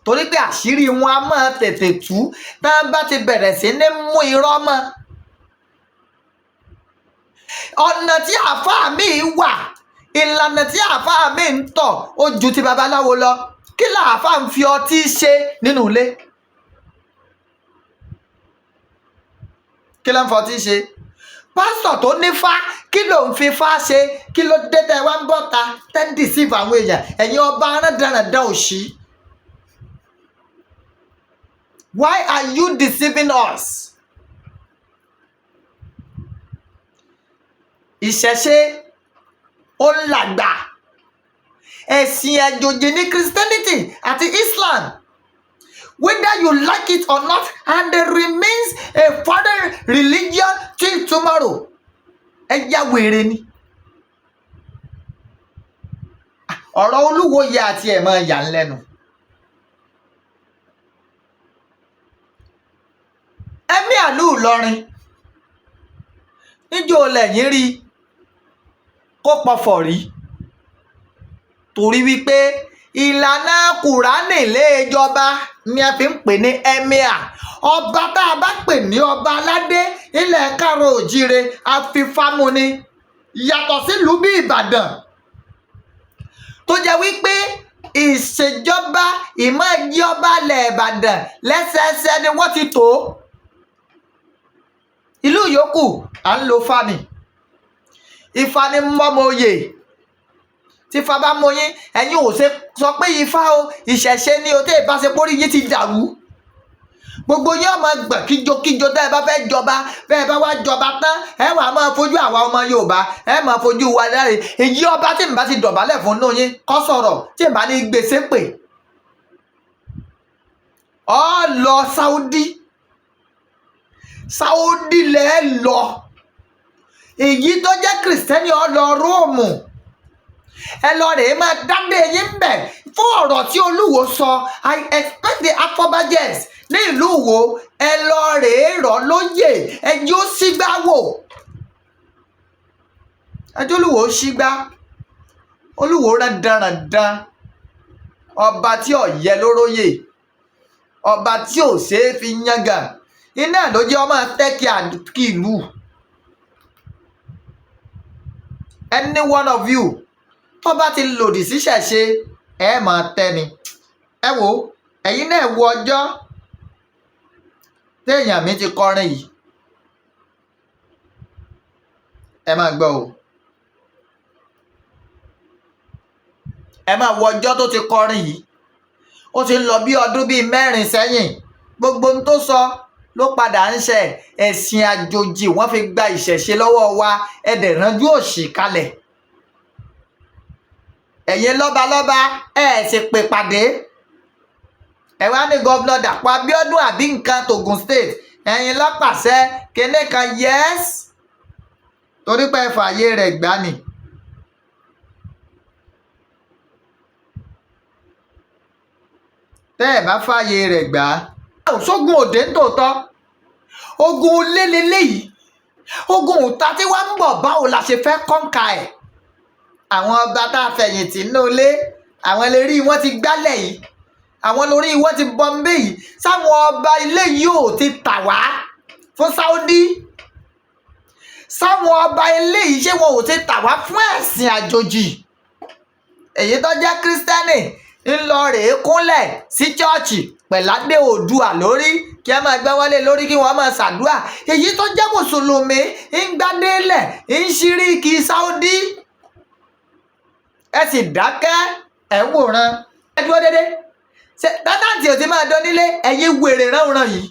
torí pé àṣírí wọn á máa tètè tú tá a bá ti bẹ̀rẹ̀ sí ní mú irọ́ mọ́. Ọ̀nà tí àáfàá mi wà, ìlànà tí àáfàá mi ń tọ̀, ó ju ti babaláwo lọ. Kí làáfàá ń fi ọtí ṣe nínú ilé? Kí ló ń fọtí ṣe? Pásítọ̀ tó nífá, kí ló ń fi fá ṣe? Kí ló dé tẹ́ wá ń bọ̀ ta tẹ́ ń dìsífù àwọn èèyàn, ẹ̀yin ọba arándanràndan òṣì? Why are you deceiving us? Ìṣẹ̀ṣe ó ń làgbà. Ẹ̀sìn àjòjì ní Christianity àti Islam, whether you like it or not, and there remains a foreign religion till tomorrow. Ẹ ya wèrè ni. Ọ̀rọ̀ Olúwo yẹ àti ẹ̀ máa yà ń lẹ́nu. Ẹ̀mí àlù Ìlọrin níjó lẹ́yìn rí kó pọ̀fọ̀ rí, torí wípé ìlànà Kùránì léèjọba ni a fi ń pè ní emir. Ọba tá a bá pè ní ọba aládé ilẹ̀ káàárọ̀ òjíire, àfìfámú ni. Yàtọ̀ sílùú bí Ìbàdàn, tó jẹ́ wípé ìṣèjọba ìmọ̀ọ́jì ọba ilẹ̀ Ìbàdàn lẹ́sẹẹsẹ ni wọ́n ti tò ó. Ìlú yòókù à ń lo fani. Ifá ní mọ́mọ́ oyè. Tí ifá bá mú yín, ẹ̀yin ò ṣe sọ pé ifá o, ìṣẹ̀ṣe ni o. Tẹ́ ẹ bá ṣe pórí yín ti dàrú, gbogbo yín ọmọ gbọ̀n kíjokíjo. Tẹ́ ẹ bá fẹ́ jọba, bẹ́ẹ̀ bá wá jọba tán, ẹ wà máa fojú àwa ọmọ Yorùbá, ẹ máa fojú wa láre. Èyí ọba tí n bá ti dọ̀bálẹ̀ fún nù yín kọ́ sọ̀rọ̀, tí n bá ní gbèsè pè ọ lọ Saudi. Saudi lẹ́ lọ. Èyí tó jẹ́ Kìrìsìtẹ́nì, ọ lọ Róòmù. Ẹ lọ rèé máa dádé yín bẹ̀. Fún ọ̀rọ̀ tí Olúwo sọ, I expect the afọbajẹs ní ìlú Ìwó, ẹ lọ rèé rọ̀ lóyè, ẹ yóò sígbà wò. Ẹjọ́ Olúwo sígbà. Olúwo rán dandan, ọba tí ò yẹ lóróyè, ọba tí ò ṣeé fi yangàn, iná ló jẹ́ ọmọ tẹ́kì kí ìlú. Any one of you tó bá ti lòdì síṣẹ̀ṣe, ẹ máa tẹ́ ni. Ẹ wò, ẹ̀yin náà wo ọjọ́ téèyàn mi ti kọrin yìí. Ẹ máa gbọ́ o, ẹ máa wo ọjọ́ tó ti kọrin yìí. Ó ti ń lọ bí ọdún bíi 4 sẹ́yìn. Gbogbo ohun tó sọ ló padà ń ṣe. Ẹ̀sìn àjòjì wọ́n fi gba ìṣẹ̀ṣe lọ́wọ́ wa. Ẹ dẹ̀ ránjú òṣì kalẹ̀. Ẹ̀yin lọ́balọ́ba, ẹ̀ sì pè pàdé. Ẹ wá ní Governor Dàpọ̀ Abíọ́dún àbí nǹkan tògùn State, ẹ̀yin lọ́pàṣẹ kinní kan. Yes, torí pé ẹ fààyè rẹ̀ gbá ni. Tẹ́ ẹ̀ bá fààyè rẹ̀ gbà á. Sógun òde ń tòótọ́, ogun lélẹ́lẹ́yìí, ogun òta tí wàá ń bọ̀, báwo la ṣe fẹ́ kọ́ńkà ẹ̀? Àwọn ọba tá a fẹ̀yìntì nínú ilé, àwọn eléré wọn ti gbálẹ̀ yìí, àwọn lórí wọn ti bọ́m̀bé yìí. Sáwọn ọba ilé yìí ò ti tà wá fún Saudi? Sáwọn ọba ilé yìí, ṣé wọn ò ti tà wá fún ẹ̀sìn àjòjì? Èyí tó jẹ́ Kírísítẹ́nì ń lọ rèé kúnlẹ̀ sí chọ́ọ̀chì pẹ̀ládé Oòduà lórí, kí ẹ máa gbẹ́wọ́lé lórí, kí wọ́n máa ṣàdúà. Èyí tó jẹ́ mùsùlùmí ń gbádélẹ̀ ń ṣíríkì Saudi. Ẹ sì dákẹ́, ẹ̀ ń wòran, ẹ dúró dédé. Ṣe tẹ́nàntì ò ti máa dán nílé? Ẹ̀yin wèrè ránran yìí,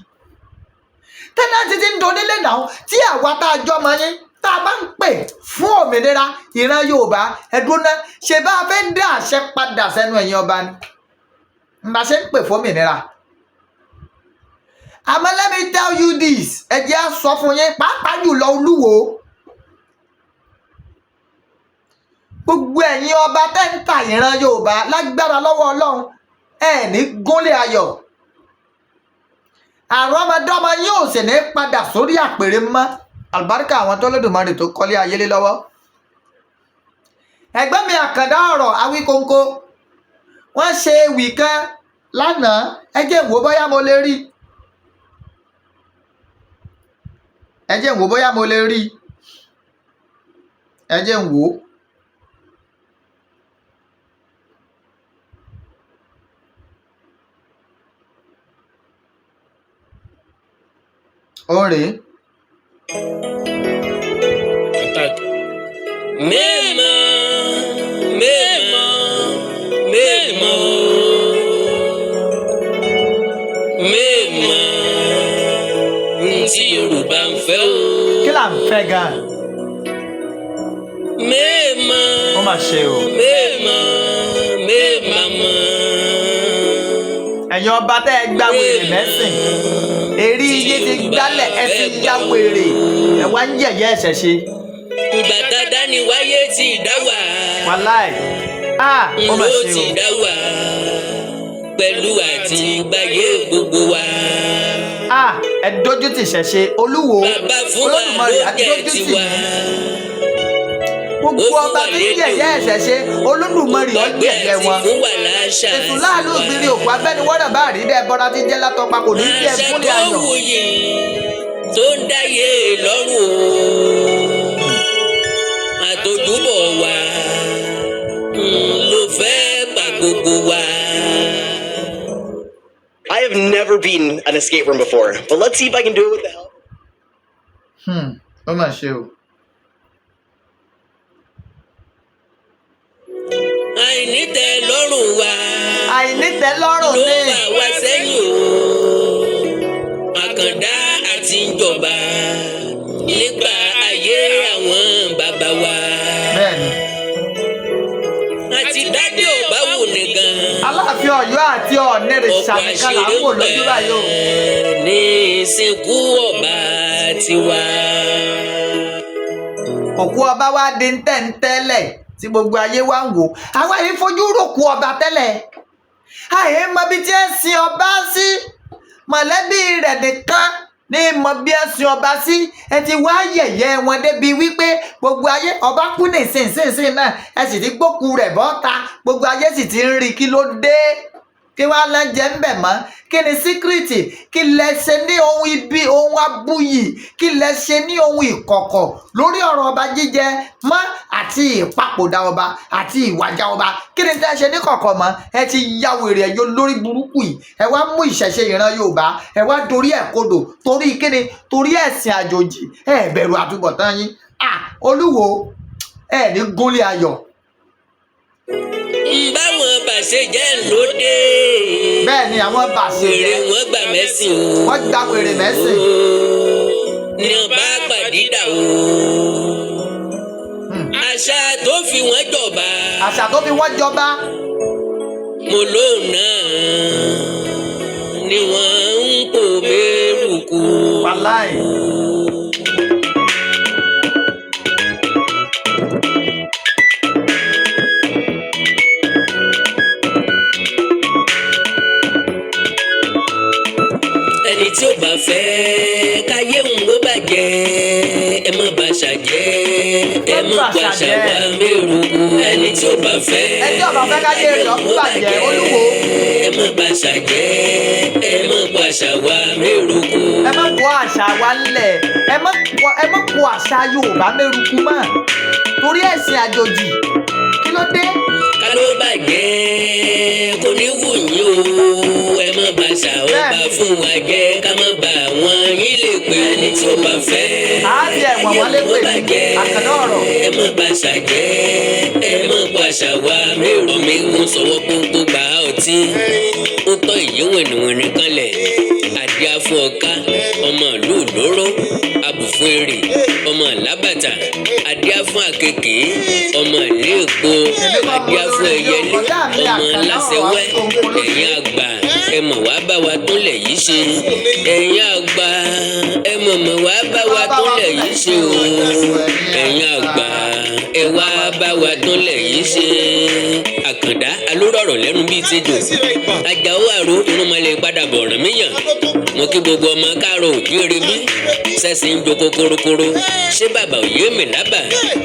tẹ́nàntì ti ń dán nílé náà. Tí àwa tá a jọ mọ yín, tá a bá ń pè fún òmìnira ìran Yorùbá, ẹ dúró ná. Ṣe bá a fẹ́ dá àṣẹ padà sẹ́nu ẹ̀yin ọba ni n bá ṣe ń pè fún òmìnira? Àmọ́ let me tell you this, ẹ jẹ́ á sọ fún yín, pàápàá jùlọ Olúwo. Gbogbo ẹ̀yin ọba tẹ́ ń ta ìran Yorùbá lágbára lọ́wọ́ Ọlọ́run, ẹ̀ ní gúnlẹ̀ ayọ̀. Àrọ́mọdọ́mọ yóò sì ní padà sórí àpèrè mọ́. Àlùbáríkà àwọn tó lódùmarè tó kọ́lé ayé lé lọ́wọ́. Ẹ̀gbọ́n mi Àkàndá Ọ̀rọ̀ Awíkonko, wọ́n ṣe ewì kan lánàá. Ẹ jẹ́ n wò bóyá mo lè rí, ẹ jẹ́ n wò bóyá mo lè rí, ẹ jẹ́ n wò. Ó rèé. Attack. Mẹ́ẹ̀mọ́, mẹ́ẹ̀mọ́, mẹ́ẹ̀mọ́, mẹ́ẹ̀mọ́ ntí Yorùbá ń fẹ́ o. Kí là ń fẹ́ gan-an? Mẹ́ẹ̀mọ́. Ó mà ṣe o. Mẹ́ẹ̀mọ́, mẹ́ẹ̀mọ́ mọ́. Ẹ̀yin ọba tẹ́ ẹ gba wèrè mẹ́sìn, èrí iye ti gbálẹ̀, ẹ ti ya wèrè, ẹ wá ń yẹ̀yẹ́ ẹ̀ṣẹ̀ ṣe. Ìgbà dáadáa ni wáyé ti dá wà. Wàláì, ah, ó mà Ló ṣe ti o. dá wà pẹ̀lú àti gbáyé gbogbo wa. Ah, ẹ dójú tì ṣẹ̀ṣe. Olúwo Bàbá fún wa Olódùmarè ló á jẹ́ dójú tì tiwa. yín. Gbogbo Ó fún ọba wa tí ń lédè yẹ̀yẹ́ ẹ̀ṣẹ̀ ṣe, Olódùmarè ó Gbàgbé yẹ̀yẹ́ àti wọn. fún wa láṣà Ètò láàlú ògbìnrin òkú abẹ́niwọ́nà bá rí bẹ́ẹ̀ bọ́ra tí jẹ́ látọpa kò ní í jẹ́ Àṣà fúnlẹ̀ tó ayọ̀. wuyì tó ń dáyé lọ́rùn o. Àtòjúbọ̀ wa ló fẹ́ pa gbogbo wa. I have never beaten an escape room before, but let's see if I can do it with the help. Ó mà ṣe o. Àìnítẹ́ lọ́rùn wa Àìnítẹ́lọ́rùn ló ni. fà wá sẹ́yìn o. Àkàndá àti ìjọba nígbà ayé àwọn bàbá wa. Bẹ́ẹ̀ni. Àti dádé ọba wù nìkan. Aláàfin Ọ̀yọ́ àti Ọ̀nìrìṣà Ọ̀pọ̀ nìkan là ń àṣírí wò lójú báyìí o. ní ìsìnkú ọba tiwa. Òkú ọba wa di ńtẹ̀ńtẹ́lẹ̀ tí gbogbo ayé wa ń wò. Àwa yìí fojú ròkú ọba tẹ́lẹ̀, àyè mọ bí tí ẹ sin ọba sí. Mọ̀lẹ́bí rẹ̀ nìkan ní mọ bí ẹ sin ọba sí. Ẹ ti wá yẹ̀yẹ́ wọn débi wípé gbogbo ayé, ọba kú ní ìsinsìnyí náà, ẹ sì ti gbókù rẹ̀ bọ́ta, gbogbo ayé sì ti ń rí. Kí ló dé? Kí wàá lọ jẹ ń bẹ̀ mọ́? Kí ni secret? Kí lẹ ṣe ní ohun ibi, ohun abuyì? Kí lẹ ṣe ní ohun ìkọ̀kọ̀ lórí ọ̀rọ̀ ọba jíjẹ mọ́ àti ìpapòdà ọba àti ìwàjà ọba? Kí ni tẹ́ ṣe ní kọ̀kọ̀ mọ́? Ẹ ti ya wèrè, ẹ̀yọ lórí burúkú yìí. Ẹ wá mú ìṣẹ̀ṣe ìran Yorùbá, ẹ wá dorí ẹ̀ kodò. Torí kíni? Torí ẹ̀sìn àjòjì. Ẹ bẹ̀rù àtúbọ̀tán yín. Ah, Olúwo, ẹ ní gúnlẹ̀ ayọ̀. Ń báwọn bàṣẹ jẹ́ lóde. Bẹ́ẹ̀ ni, àwọn bàṣẹ Wèrè jẹ́. wọn gbà mẹ́sìn o. Wọ́n gba wèrè mẹ́sìn. Ní ọba pàdídà o. Àṣà tó fi wọ́n jọba. Àṣà tó fi wọ́n jọba. Mo lóun náà ni wọ́n ń kó mérùkù. Wàláì. Ẹni tí ó bá fẹ́ káyé òun ló bàjẹ́, ẹ má bà ṣàjẹ́, ẹ má Má bà bà ṣàwà ṣàjẹ́. mérùkù. Ẹni tí ó bá fẹ́ Ẹni tí ó bá fẹ́ káyé rẹ̀ ó òun ló bàjẹ́, Olúwo. ẹ má bà ṣàjẹ́, ẹ má bà ṣàwà mérùkù. Ẹ má kó àṣà wa ńlẹ̀, ẹ má kó àṣà Yorùbá mẹ́rùkú mọ́ torí ẹ̀sìn àjòjì. Kí ló dé? Ká ló bàjẹ́ kò ní wù yín o. Ẹ má bà ṣà ọba fún wa jẹ́, ká má bà wọ́n yín lè pè. Ẹni tí ó bá fẹ́ Á ti ẹ̀wọ̀n wọn lépè ó bàjẹ́, Àkàndá Ọ̀rọ̀. ẹ má bà ṣà jẹ́, ẹ má bà ṣà wa mérò mi ń sọwọ́ pọ́npọ́n gbà ọtí ó tọ́ ìyí wìnìwìnì kanlẹ̀. Àdíá fún ọ̀ká ọmọ ìlú ìlóró, abùfún èrè ọmọ ìlábàtà, àdíá fún àkekèé ọmọ ìlú èkó, àdíá fún ẹyẹlé ọmọ ńláṣẹwẹ. Ẹ̀yìn àgbà. Ẹ mọ̀ wá bá wa túnlẹ̀ yìí ṣe. Ẹ̀yin àgbà, ẹ mọ̀ mọ̀ wá bá wa túnlẹ̀ yìí ṣe o. Ẹ̀yin àgbà, ẹ wá bá wa túnlẹ̀ yìí ṣe. Àkàndá alórọ̀rọ̀ lẹ́nu bíi tejò, Àjàó àrò irúnmọlẹ̀ padà bọ̀ ọ̀ràn míyàn. Mo kí gbogbo ọmọ káàárọ̀ òjíire bí sẹ́sìn ń joko korokoro. Ṣé bàbá òye mi lábà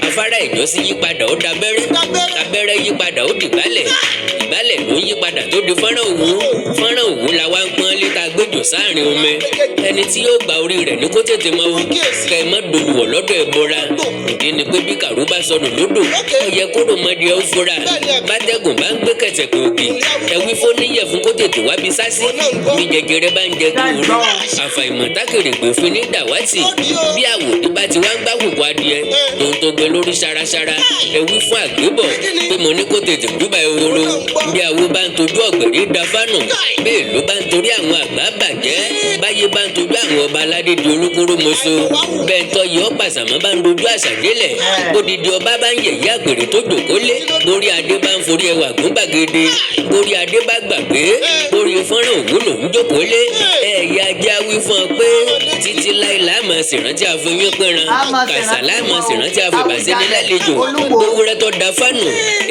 afárá ìjọsí yípadà, ó dabẹ́rẹ́, abẹ́rẹ́ yípadà, ó dìgbálẹ̀, ìgbálẹ̀ ló ń yípadà tó di fọ́nrán òwú. Fọ́nrán òwú la wá ń pọ́n létà gbẹ́jọ sáàrin omi. Ẹni tí yóò gba orí rẹ̀ ní kó tètè mọ́ o, kẹ́ ẹ má dolùwọ̀ lọ́dọ̀ ẹ̀ bọ́ra. Ìdí ni pé bí kàrú bá sọnù lódò, ó yẹ kóró mọ́dí ẹ ó fura. Bátẹ́gùn bá ń gbé kẹ̀tẹ̀kẹ̀ òkè, ẹ wí fún níyẹ̀ fún kó tètè wábi sásí. Bí jẹjẹrẹ bá ń jẹ kí òru, àfàìmọ̀ tákèrègbè fún ní dàwátì. Bí àwòdì bá ti wá ń gbákùkù adìẹ tó ń tó gbé lórí ṣaraṣara, ẹ wí fún àgbébọ̀ pé mo ní kó tètè júbà ehoro. Bí àwo bá ń tojú ọ̀gbẹ̀rí da fánù, bẹ́ẹ̀ ló bá ń torí àwọn àgbà bàjẹ́. Báyé bá ń tojú àwọn ọba aládé di olúkúrú mọ́ṣọ́, bẹ́ẹ̀ tọ́ yọ pàṣàmọ́ bá ń dojú àṣà délẹ̀, bódìdí ọba bá ń yẹ̀yẹ́ àgbèrè tó jòkó lé, borí adé bá ń forí ẹwà gún gbàgede, borí adé bá gbàgbé borí fọ́nrán òwúlò ń jókòó lé, ẹ̀yà ajá wí fún ọ pé títí láì láàmà ṣèrántí àfọyín pẹran kàṣà, láàmà ṣèrántí àfìbàṣẹ́ni lálejò. Gbówúrẹ́ tó da fánù,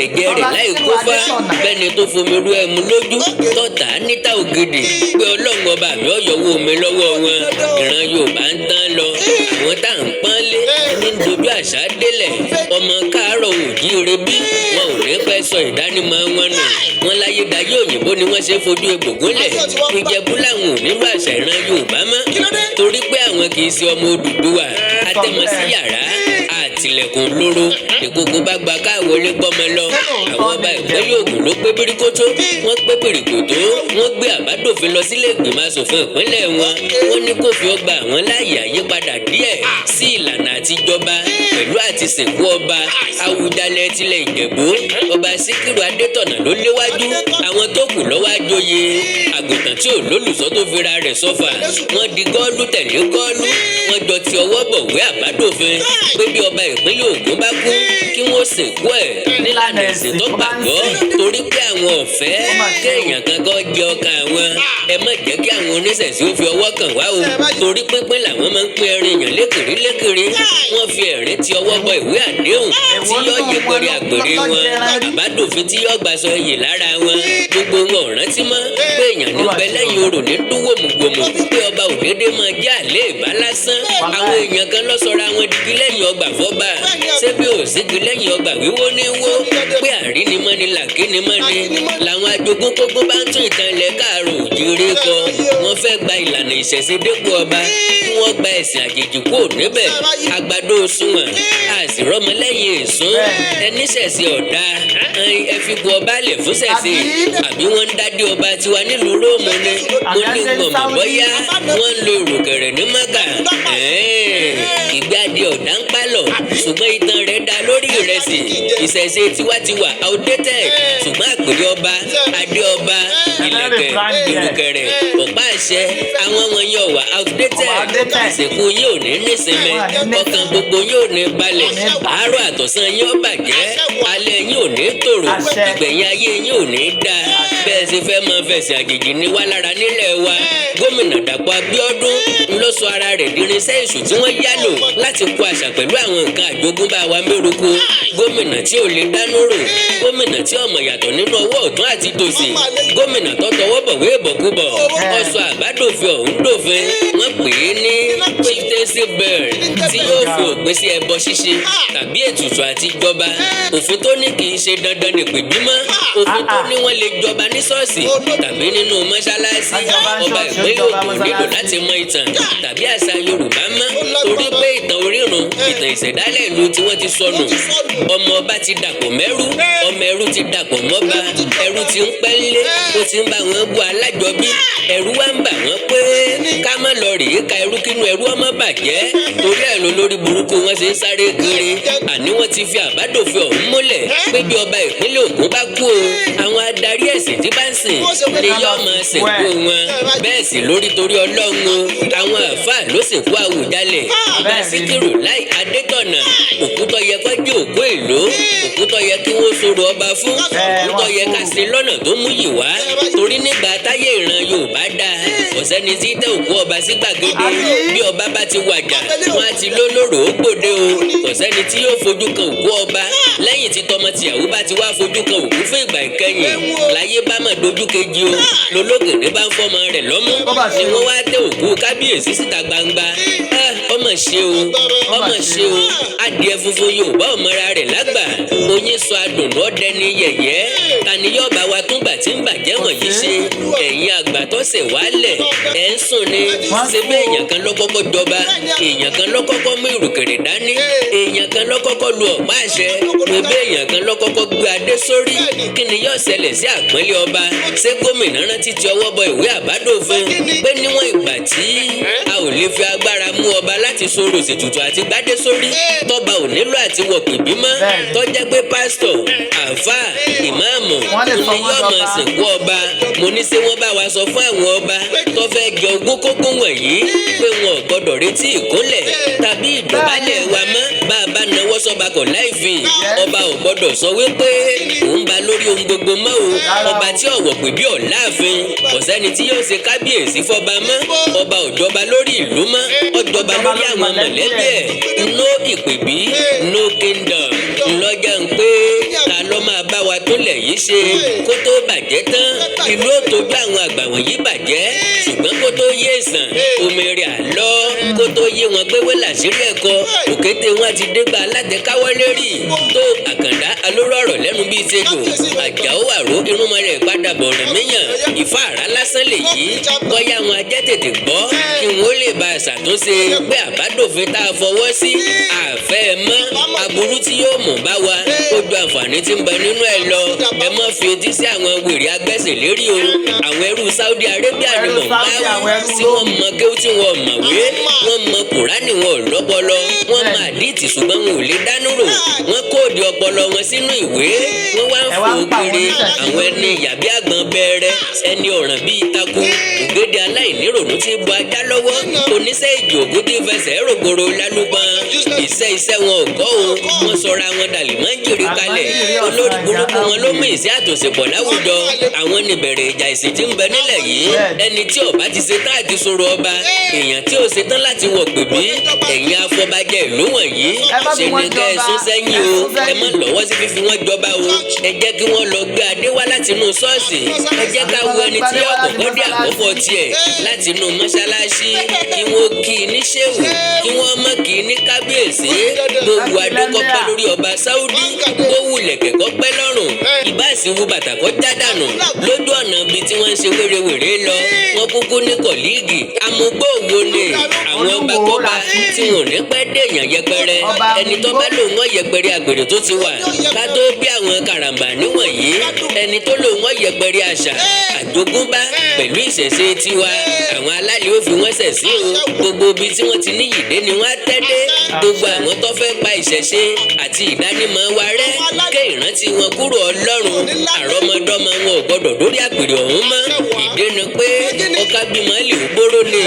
ẹ̀jẹ̀ rẹ̀ láì kó fá, bẹ́ẹ̀ni tó fomi rú ẹmu lójú tọ́ta níta ògidì pé Ọlọ́run ọba mi ọ̀yọ́wọ́ mi lọ́wọ́ wọn. Ìran Yorùbá ń tán lọ, àwọn tá à ń pọ́n lé ní dojú àṣà délẹ̀. Ọmọ káàárọ̀ òjíire bí wọn ò ní pẹ́ sọ ìdánimọ̀ wọn nù. Wọn láyédáyé òyìnbó ni wọ́n ṣe fojú egbò gúnlẹ̀. Ìjẹ̀bú làwọn ò nílò àṣà ìran Yorùbá mọ́, torí pé àwọn kì í ṣe ọmọ Odùduwà. Atẹ̀mọ́ sí yàrá àtìlẹ̀kùn lóró, ìkókó bá gba káwọlé gbọ́mọ lọ. Àwọn ọba ìpínlẹ̀ Ògùn ló pé bíríkótó, wọ́n pé bìrìkòtó, wọ́n gbé àbádòfin lọ sílé ìgbìmọ̀ asòfin ìpínlẹ̀ wọn. Wọ́n ní kó fi ọgbà àwọn láàyè àyípadà díẹ̀ sí ìlànà àtijọba pẹ̀lú àti sìnkú ọba. Awùjalẹ̀ tilẹ̀ Ìjẹ̀bú, Ọba Síkírù Adétọ̀nà ló léwájú, àwọn tó kù lọ́wọ́ àjòyè. Àgùntàn tí ò lólùṣọ́ tó fira rẹ̀ sọ́fà, wọ́n di gọ́ọ̀lù tẹ̀lé gọ́ọ̀lù, wọ́n jọ ti ọwọ́ bọ̀wé àbádòfin pé bí ọba ìpínlẹ̀ Ògùn bá kú, kí wọ́n sìnkú ẹ̀ nílànà ẹ̀sìn tó gbàgbọ́, torí pé àwọn ọ̀fẹ́ kéèyàn kankan jẹ ọkàn àwọn. Ẹ má jẹ́ kí àwọn oníṣẹ̀ṣe ó fi ọwọ́ kàn wá o, torí pínpín làwọn máa ń pín ẹrin èèyàn lékèrè lékèrè. Wọ́n fi ẹ̀rín ti ọwọ́ bọ ìwé àdéhùn tí yóò yẹpẹrẹ àgbèrè wọn, àbádòfin tí yóò gbàsọ iyì lára wọn. Gbogbo wọn ò rántí mọ́ pé èèyàn ní bẹ lẹ́yìn orò ní dúwòmùgbòmù, pé ọba òdédé máa jẹ́ àlẹ́ ìbá lásán. Àwọn èèyàn kan lọ sọra wọn digi lẹ́yìn ọgbà fọ́ba. Ṣé bí ò sígi lẹ́yìn ọgbà, wíwó ní wó? Pé àrínimọ́ni làkínimọ́ni làwọn ajogún kógún bá ń tún ìtàn ilẹ̀ káàró òjíire kọ. Wọ́n fẹ́ gba ìlànà ìṣẹ̀ṣe dépò ọba, kí wọ́n gba ẹ̀sìn àjèjì kúrò níbẹ̀. Àgbàdo òṣùwọ̀n àṣìrọ́mọlẹ́yìn èsún ẹni ṣẹ̀ṣẹ̀ ọ̀dà, ẹ fi bu ọba lẹ̀ fún ṣẹ̀ṣẹ̀. Àbí wọ́n ń dádé ọba tiwa nílùú Róòmù ni? Mo ní gbọ̀mọ̀ bọ́yá wọ́n ń lo ìrùkẹ̀rẹ̀ ní Mọ́kà. Ìgbé adìẹ ọ̀dà ń pálọ̀, ṣùgbọ́n ìtàn rẹ̀ dá lórí ìrẹsì. Ìṣẹ̀ṣe tiwa ti wà outdated, ṣùgbọ́n àpèrè ọba, adé ọba, ìlẹ̀kẹ̀, ìrùkẹ̀rẹ̀, ọ̀pá àṣẹ, àwọn wọ̀nyí ò wà outdated. Ìsìnkú yín ò ní nísinmi, ọkàn gbogbo yín ò ní balẹ̀, àárọ̀ àtọ̀sán yín ó bàjẹ́, alẹ́ yín ò ní tòrò, ìgbẹ̀yìn ayé yín ò ní dáa. Bẹ́ẹ̀ ṣe fẹ́ máa fẹ̀sìn àjèjì ní wá lára nílẹ̀ wa. Gómìnà Dàpọ̀ Abíọ́dún ló sọ ara rẹ̀ di irinṣẹ́ èṣù tí wọ́n yálò láti kó àṣà pẹ̀lú àwọn nǹkan àjogúnbá wa mẹ́rùkú. Gómìnà tí ò lè dánú rò, gómìnà tí ọmọ yàtọ̀ nínú ọwọ́ ọ̀tún àti tòsì, gómìnà tó tọwọ́ bọ̀wé ìbọ̀kúbọ̀, ó sọ àbádòfin ọ̀hún dòfin. Wọ́n pè é ní chieftaincy bill tí yóò fi òpin sí ẹbọ ṣíṣe tàbí ètùtù àti jọba. Òfin tó ní kì í ṣe dandan nípèjúmọ́, òfin tó ní wọ́n lè jọba ní ṣọ́ọ̀ṣì tàbí nínú mọ́ṣáláṣí. Ọba ìpínlẹ̀ Ògùn nílò láti mọ ìtàn tàbí àṣà Yorùbá mọ́, torí pé ìtàn orírun, ìtàn ìṣẹ̀dálẹ̀ ìlú tí wọ́n ti sọnù. Ọmọ ọba ti dàpọ̀ mẹ́rú, ọmọ ẹrú ti dàpọ̀ mọ́ba. Ẹrú ti ń pẹ́ ńlé, ó ti ń bá wọn bú alájọbí. Ẹ̀rù wá ń bà wọ́n pé ká má lọ rèé ka ẹrú kínú ẹrú ọmọ bàjẹ́, torí ẹ̀ ló lórí burúkú wọn ṣe ń sáré kiri. Àní wọ́n ti fi àbádòfin ọ̀hún múlẹ̀ pé bí ọba ìpínlẹ̀ Ògùn bá kú o, àwọn adarí ẹ̀sìn tí bá ń sìn ni yóò máa sìnkú wọn. Bẹ́ẹ̀ sì lórí, torí Ọlọ́run o, àwọn àáfàá ló sìnkú Àwùjalẹ̀, Ọba Síkírù Láì Adétọ̀nà. Òkú tó yẹ kó jẹ́ òkú ìlú, òkú tó yẹ kí wọ́n sọ̀rọ̀ ọba fún, Ẹ, òun tó wọ́n yẹ ká sọ̀rọ̀. ṣe lọ́nà tó mú yìí wá, torí nígbà táyé ìran Yorùbá dáa, kò sẹ́ni tí tẹ òkú ọba sí gbàgede. Àbí? Bí ọba bá ti wàjà, wọn á ti lólóró ó gbòde o. Kò sẹ́ni tí yóò fojú kan òkú ọba lẹ́yìn tí tọmọ tìyàwó bá ti wá fojú kan òkú fún ìgbà ìkẹyìn. Láyé bá mà dojú kejì o, lológèrè bá ń fọmọ rẹ̀ lọ́mú, Ó mà ṣe ni o. wọ́n wá tẹ òkú kábíyèsí síta gbangba. Ah, ọmọ ṣe o, ọmọ ṣe o. Adìẹ funfun Yorùbá ọmọra rẹ̀ lágbà, oyin sọ adùn lọ́dẹni yẹ̀yẹ́. Ta ni yóò bá wa tún gbà tí ń bàjẹ́ wọ̀nyí ṣe? Ẹ̀yin àgbà tó ṣẹ̀ wálẹ̀, ẹ̀ ń sùn ni. Wọ́n Ṣe bí èèyàn kan ló kọ́kọ́ jọba, èèyàn kan ló kọ́kọ́ mú ìrùkẹ̀rẹ̀ dání, èèyàn kan ló kọ́kọ́ lu ọ̀pá àṣẹ, bébé èèyàn kan ló kọ́kọ́ gbé adé sórí. Kí ni yóò ṣẹlẹ̀ sí àpọ́nlé ọba? Ṣé gómìnà rántí ti ọwọ́ bọ ìwé àbádòfin pé níwọ̀n ìgbà tí a ò lè fi agbára mú ọba láti sọ̀rọ̀ ṣètùtù àti gbádé sórí, tọ́ba ò nílò àti wọ̀ pèbí mọ́, tó jẹ́ pé pásítọ̀, àáfàá, ìmáàmù Wọ́n lè sọ ni wọ́n yóò máa dọba. sìnkú ọba? Mo ní ṣé wọ́n bá wa sọ fún àwọn ọba tó fẹ́ jẹ ogún kókún wọ̀nyí pé wọn ò gbọ́dọ̀ retí ìkúnlẹ̀ tàbí ìdọ̀bálẹ̀ wa mọ́? Bá a bá nawọ́ sọ́ba kọ̀ láìfi, ọba ò gbọ́dọ̀ sọ wípé òun ba lórí ohun gbogbo mọ́ o. Rárá o. Ọba tí ọ̀wọ̀ pè bí ọ̀láàfin, kò sẹ́ni tí yóò ṣe kábíyèsí fọba mọ́. Ọba ò jọba lórí ìlú mọ́, ó jọba lórí àwọn mọ̀lẹ́bí ẹ̀. No ìpèbí, no kingdom. Ńlọ́jà ń pé ta ló máa bá wa túnlẹ̀ yìí ṣe kó tó bàjẹ́ tán? Ìlú ò tójú àwọn àgbà wọ̀nyí bàjẹ́, ṣùgbọ́n kó tó yé ìsàn omi rẹ̀ àlọ́, kó tó yé wọn pé wọ́n làṣírí ẹ̀kọ́ òkété wọn ti dégbà alátẹ̀káwọ́ lérí tó. Àkàndá alóró ọ̀rọ̀ lẹ́nu bíi ṣèjò àjàó àrò irúnmọ rẹ̀ padà bọ̀ rẹ̀ míyàn ìfáàrà lásán lè yí bóyá wọn ajẹ́ tètè gbọ́ kí wọn ó lè bá a ṣàtúnṣe pé àbádòfin tá a fọwọ́ sí àfẹ́ mọ́, aburú tí yóò mú bá wa ó ju àǹfààní tí ń bẹ nínú ẹ̀ lọ. Ẹ má fi etí sí àwọn wèrè agbẹ́sẹ̀ lérí o. Àwọn ẹrú Saudi Arabia ni mò ń bá wí, tí wọ́n mọ kéwú tí wọ́n mọ̀wé, wọ́n mọ Kùránì, wọn ò lọ́pọlọ, wọ́n mọ àdìtì, ṣùgbọ́n wọn ò lè dánú rò. Wọ́n kóòdì ọpọlọ wọn sínú ìwé, wọ́n wá ń Ẹ wá fò ń pa àwọn kiri oníṣẹ̀ṣe. Àwọn ẹni ìyàbí àgbọn bẹ̀rẹ̀, ẹni ọ̀ràn bíi tako ògèdè, aláìnírònú tí bọ ajá lọ́wọ́, oníṣẹ́ ìjì ògùn tí fẹsẹ̀ rògbòrò lálùbọ̀n. Iṣẹ́ wọn ò kọ́ o, wọ́n sọra wọn dàlí mọ́ jìrì kalẹ̀. Olórí burúkú wọn ló mú ìsí àtòsípọ̀ láwùjọ. Àwọn níbẹ̀rẹ̀ ìjà ìsìn tí ń bẹ nílẹ̀ yìí. Ẹni tí ó bá ti ṣe tán àti sọ̀rọ̀ ọba, èèyàn tí ò ṣe tán láti wọ̀ pèbí, ẹ̀yin afọbajẹ ìlú wọ̀nyí, Ẹ má fi ṣe wọ́n ni kẹ́ ẹ jọba. sún sẹ́yìn Ẹ o. sún Ẹ má sẹ́yìn. lọ́wọ́ sí fífi wọ́n jọba o. Ẹ jẹ́ kí wọ́n lọ gbé adé wá láti inú ṣọ́ọ̀ṣì. Ẹ jẹ́ ká wo ẹni tí yóò kọ́kọ́ dé àkọ́kọ́ tiẹ̀ láti inú mọ́ṣáláṣí, kí wọ́n kí i ní ṣéwù, kí wọ́n mọ̀ kí i ní kábíyèsí. Gbogbo adé kọ́ pẹ́ lórí ọba Sáúdí, kó wulẹ̀ kẹ̀kọ́ pẹ́ lọ́rùn, ìbáàsì wu bàtà kọ́ já dànù lójú ọ̀nà ibi tí wọ́n ń ṣe wérewère lọ. Wọ́n kúkú ní colleague amúgbóòwò ni àwọn ọba kọ́ba tí wọn ò ní pẹ́ dèèyàn yẹpẹrẹ. Ẹni tó bá lòun ọ̀ yẹpẹrẹ àgbèrè tó ti wà ká tó bí àwọn karambà níwọ̀nyí, ẹni tó lòun ọ̀ yẹpẹrẹ àṣà àjogúnbá pẹ̀lú ìṣẹ̀ṣe tiwa, àwọn alálẹ̀ ó fi wọ́n ṣẹ̀ sí o. Gbogbo ibi tí wọ́n ti níyì dé ni wọ́n á tẹ́ dé. Gbogbo àwọn tó fẹ́ pa ìṣẹ̀ṣe àti ìdánimọ̀ wa rẹ́, ké ìrántí wọn kúrò. Ọlọ́run, àrọ́mọdọ́mọ wọn ò gbọ́dọ̀ dórí àpèrè ọ̀hún mọ́. Ìdí ni pé ọkà bímọ lè gbóró ni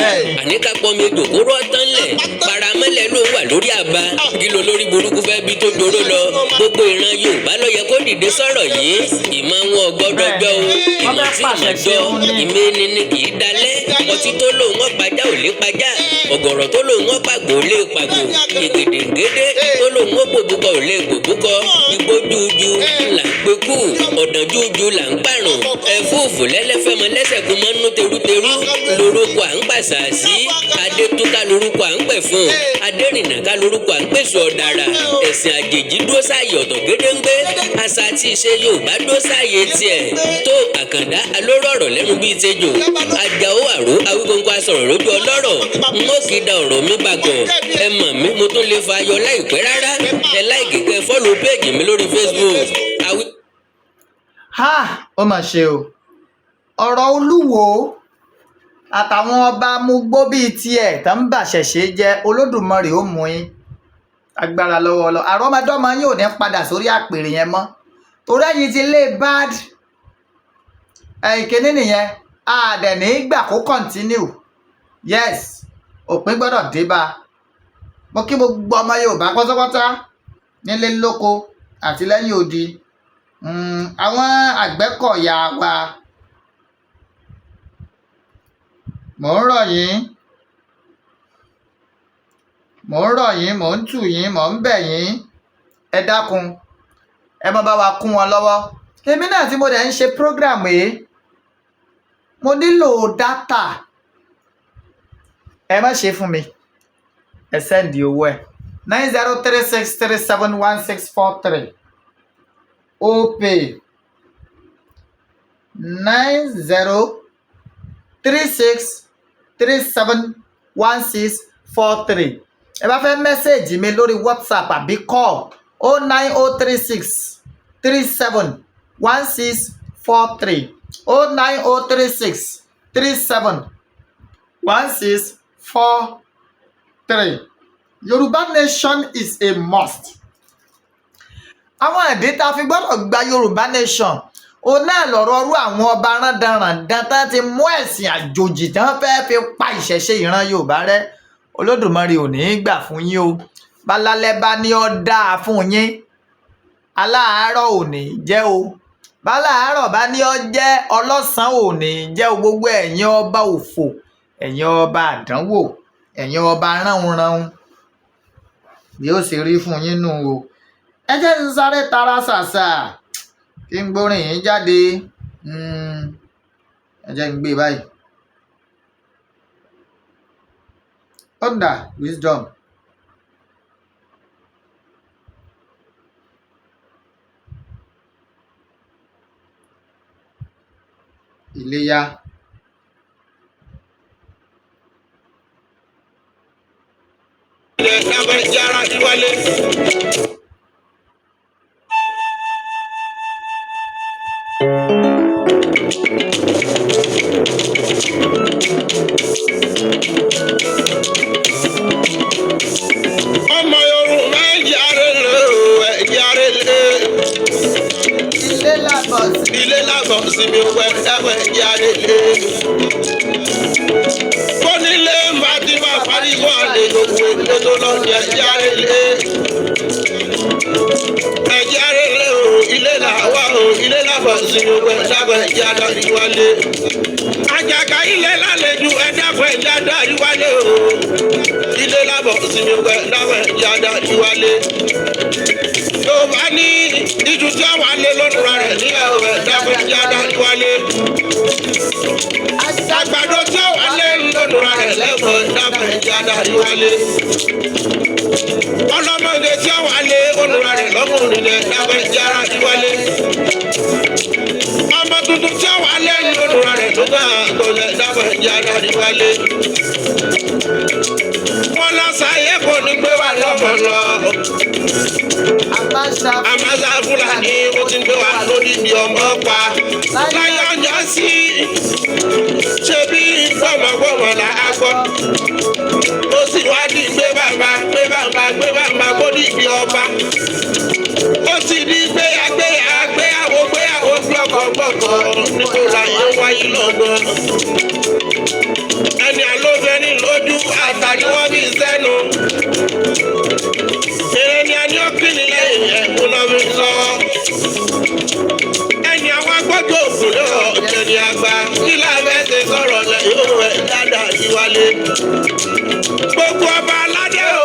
àníkàpọ̀ mi jòkóró ọ̀tán lẹ̀ paramọ́lẹ̀ ló wà lórí àbá. Kí ló lórí burúkú fẹ́ bí tó doró lọ? Gbogbo ìran Yorùbá ló yẹ kó dìde sọ̀rọ̀ yìí. Ìmọ̀ wọn ò gbọ́dọ̀ jọ o. Ìmọ̀ tí ìmọ̀ jọ ìmọ̀ ẹni ni kì í dalẹ̀. Ọtí tó lóun wọn pajá ò lè pajá, ọ̀gọ̀rọ̀ tó lóun wọn pàgbò ò lè pàgbò, ègèdèǹgédé tó lóun ó gbòbúkọ ò lè gbòbúkọ. Igbó jújú là ń pekú, ọ̀dàn jújú là ń pààrùn, ẹ̀fúùfù lẹ́lẹ́fẹ̀mọ lẹ́sẹ̀ kó mọ́ nú terúterú lórúkọ à ń pàṣà sí. Adétúká lórúkọ à ń pẹ̀ fún, adérìnàká lórúkọ à ń pèsè ọ̀dàrà. Ẹ̀sìn àjèjì dúró sáàyè ọ̀tọ̀ gédéǹgbé, àṣà àti ìṣe Yorùbá dúró sáàyè tiẹ̀ tó. Àkàndá alóró ọ̀rọ̀ lẹ́nu bíi tejò, Àjàó àró Awíkóńkó asọ̀rọ̀ lójú ọlọ́rọ̀. N ó kì í da ọ̀rọ̀ mi bàgọ̀. Ẹ mọ̀ mí, mo tún lè fa ayọ̀ láìpẹ́ rárá. Ẹ like, kẹ́ follow page mi lórí Facebook. Awi. Ha, ó mà ṣe o. Ọ̀rọ̀ Olúwo àtàwọn ọba amúgbó bíi tiẹ̀ tó ń bàṣẹ̀ṣe jẹ́, Olódùmarè ó mú yín agbára lọ́wọ́ lọ. Àrọ́mọdọ́mọ yín ò ní padà sórí àpèrè yẹn mọ́, torí ẹ̀yin ti lé bad ìkíní nìyẹn. A dẹ̀ ní gbà kó continue. Yes, òpin gbọ́dọ̀ dé bá a. Mo kí gbogbo ọmọ Yorùbá pátápátá nílé lóko. Àti lẹ́yìn odi. Àwọn Àgbẹ̀kọ̀yà wa, mò ń rọ̀ yín, mò ń rọ̀ yín, mò ń tù yín, mò ń bẹ̀ yín, ẹ dákun, ẹ má bá wa kún wọn lọ́wọ́. Èmi náà tí mo dẹ̀ ń ṣe program yìí, mo nílò data. Ẹ má ṣe fún mi, ẹ send owó ẹ, 9036371643, OPay, 9036371643. Ẹ bá fẹ́ message mi lórí WhatsApp àbí call, 09036371643, 09036371643. Yorùbá nation is a must. Àwọn ìdí tá a fi gbọ́dọ̀ gba Yorùbá nation, òun náà lọ̀rọ̀ ọrú àwọn ọba rándanràndan tán ti mú ẹ̀sìn àjòjì tán fẹ́ẹ́ fi pa ìṣẹ̀ṣe ìran Yorùbá rẹ́. Olódùmarè ò ní í gbà fún yín o. Bálálẹ́ bá ní ọ́ dáa fún yín, aláàárọ̀ ò ní í jẹ́ o. Báláàárọ̀ bá ní ọ́ jẹ́, ọlọ́sàn ò ní í jẹ́ o. Gbogbo ẹ̀yin ọba òfò, ẹ̀yin ọba àdánwò, ẹ̀yin ọba ránhunràhun, bí ó sì rí fún yín nù o. Ẹ jẹ́ ń sáré tara ṣàṣà kí n gbórin yín jáde. Ẹ jẹ́ ń gbé báyìí. Thunder Wisdom. Iléyá. Ilẹ̀ sábẹ́ yára wálé. Ọmọ Yorùbá, yára lé o, ẹ yára lé. Ilé làbọ̀ sí. Ilé làbọ̀ sinmi wẹ̀ dáwẹ̀ yára lé. Kónílé bá ti bá pariwo àlejò wo ètò tó lọ jẹ yára lé. Ẹ yára lé o, ilé làwa o, ilé làbọ̀ sinmi wẹ̀ dáwẹ̀ yára wálé. Àjàgà ilé lálejò, ẹ dákun, ẹ yára wálé o. Ilé làbọ̀ sinmi wẹ̀ dáwẹ̀ yára wálé. Yorùbá ní iṣu tí àwọn alẹ́ lọ́dún rẹ̀ ní ẹ̀rọ ẹ̀dáfẹ́ yáda wálé. Àgbàdo tí àwọn alẹ́ lọ́dún rẹ̀ lẹ́fọ̀ ẹ̀dáfẹ́ yáda wálé. Ọlọ́mọdé tí àwọn alẹ́ lọ́dún rẹ̀ lọ́kùnrin ẹ̀dáfẹ́ yáda wálé. Ọmọ tuntun tí àwọn alẹ́ lọ́dún rẹ̀ lọ́gbà àgbọ̀lẹ̀ ẹ̀dáfẹ́ yáda wálé. Wọ́n lọ sáyé kò ní gbé wa lọ́mọ lọ. Àbáṣà. Àmàlà Fúlàní ó ti ń gbé wa lórí ibi ọmọ pa. Láyé ọjọ́ sí, ṣe bí gbọ̀mọ̀gbọ̀mọ̀ là á gbọ́. Ó sì wá di gbé bàbá gbé bàbá gbé bàbá kó di ibi ọba. Ó sì di gbéyà gbéyà gbéyàwó gbéyàwó gbọ̀kọ̀gbọ̀kọ̀ níbo láyé wáyé lọ́gbọ̀n. Ẹni àlófẹ́ ní lójú àtàrí wọ́n bí sẹ́nu. Èrè ni a ní ó kí ni lẹ́yìn ẹ̀kún náà fi sọ. Ẹni àwọn agbọ́jọ́ òkú náà jẹ̀ni àgbà kí láfẹ́ ṣe sọ̀rọ̀ lẹ̀ yóò rẹ̀ dáadáa ìwálé. Gbogbo ọba aládé o.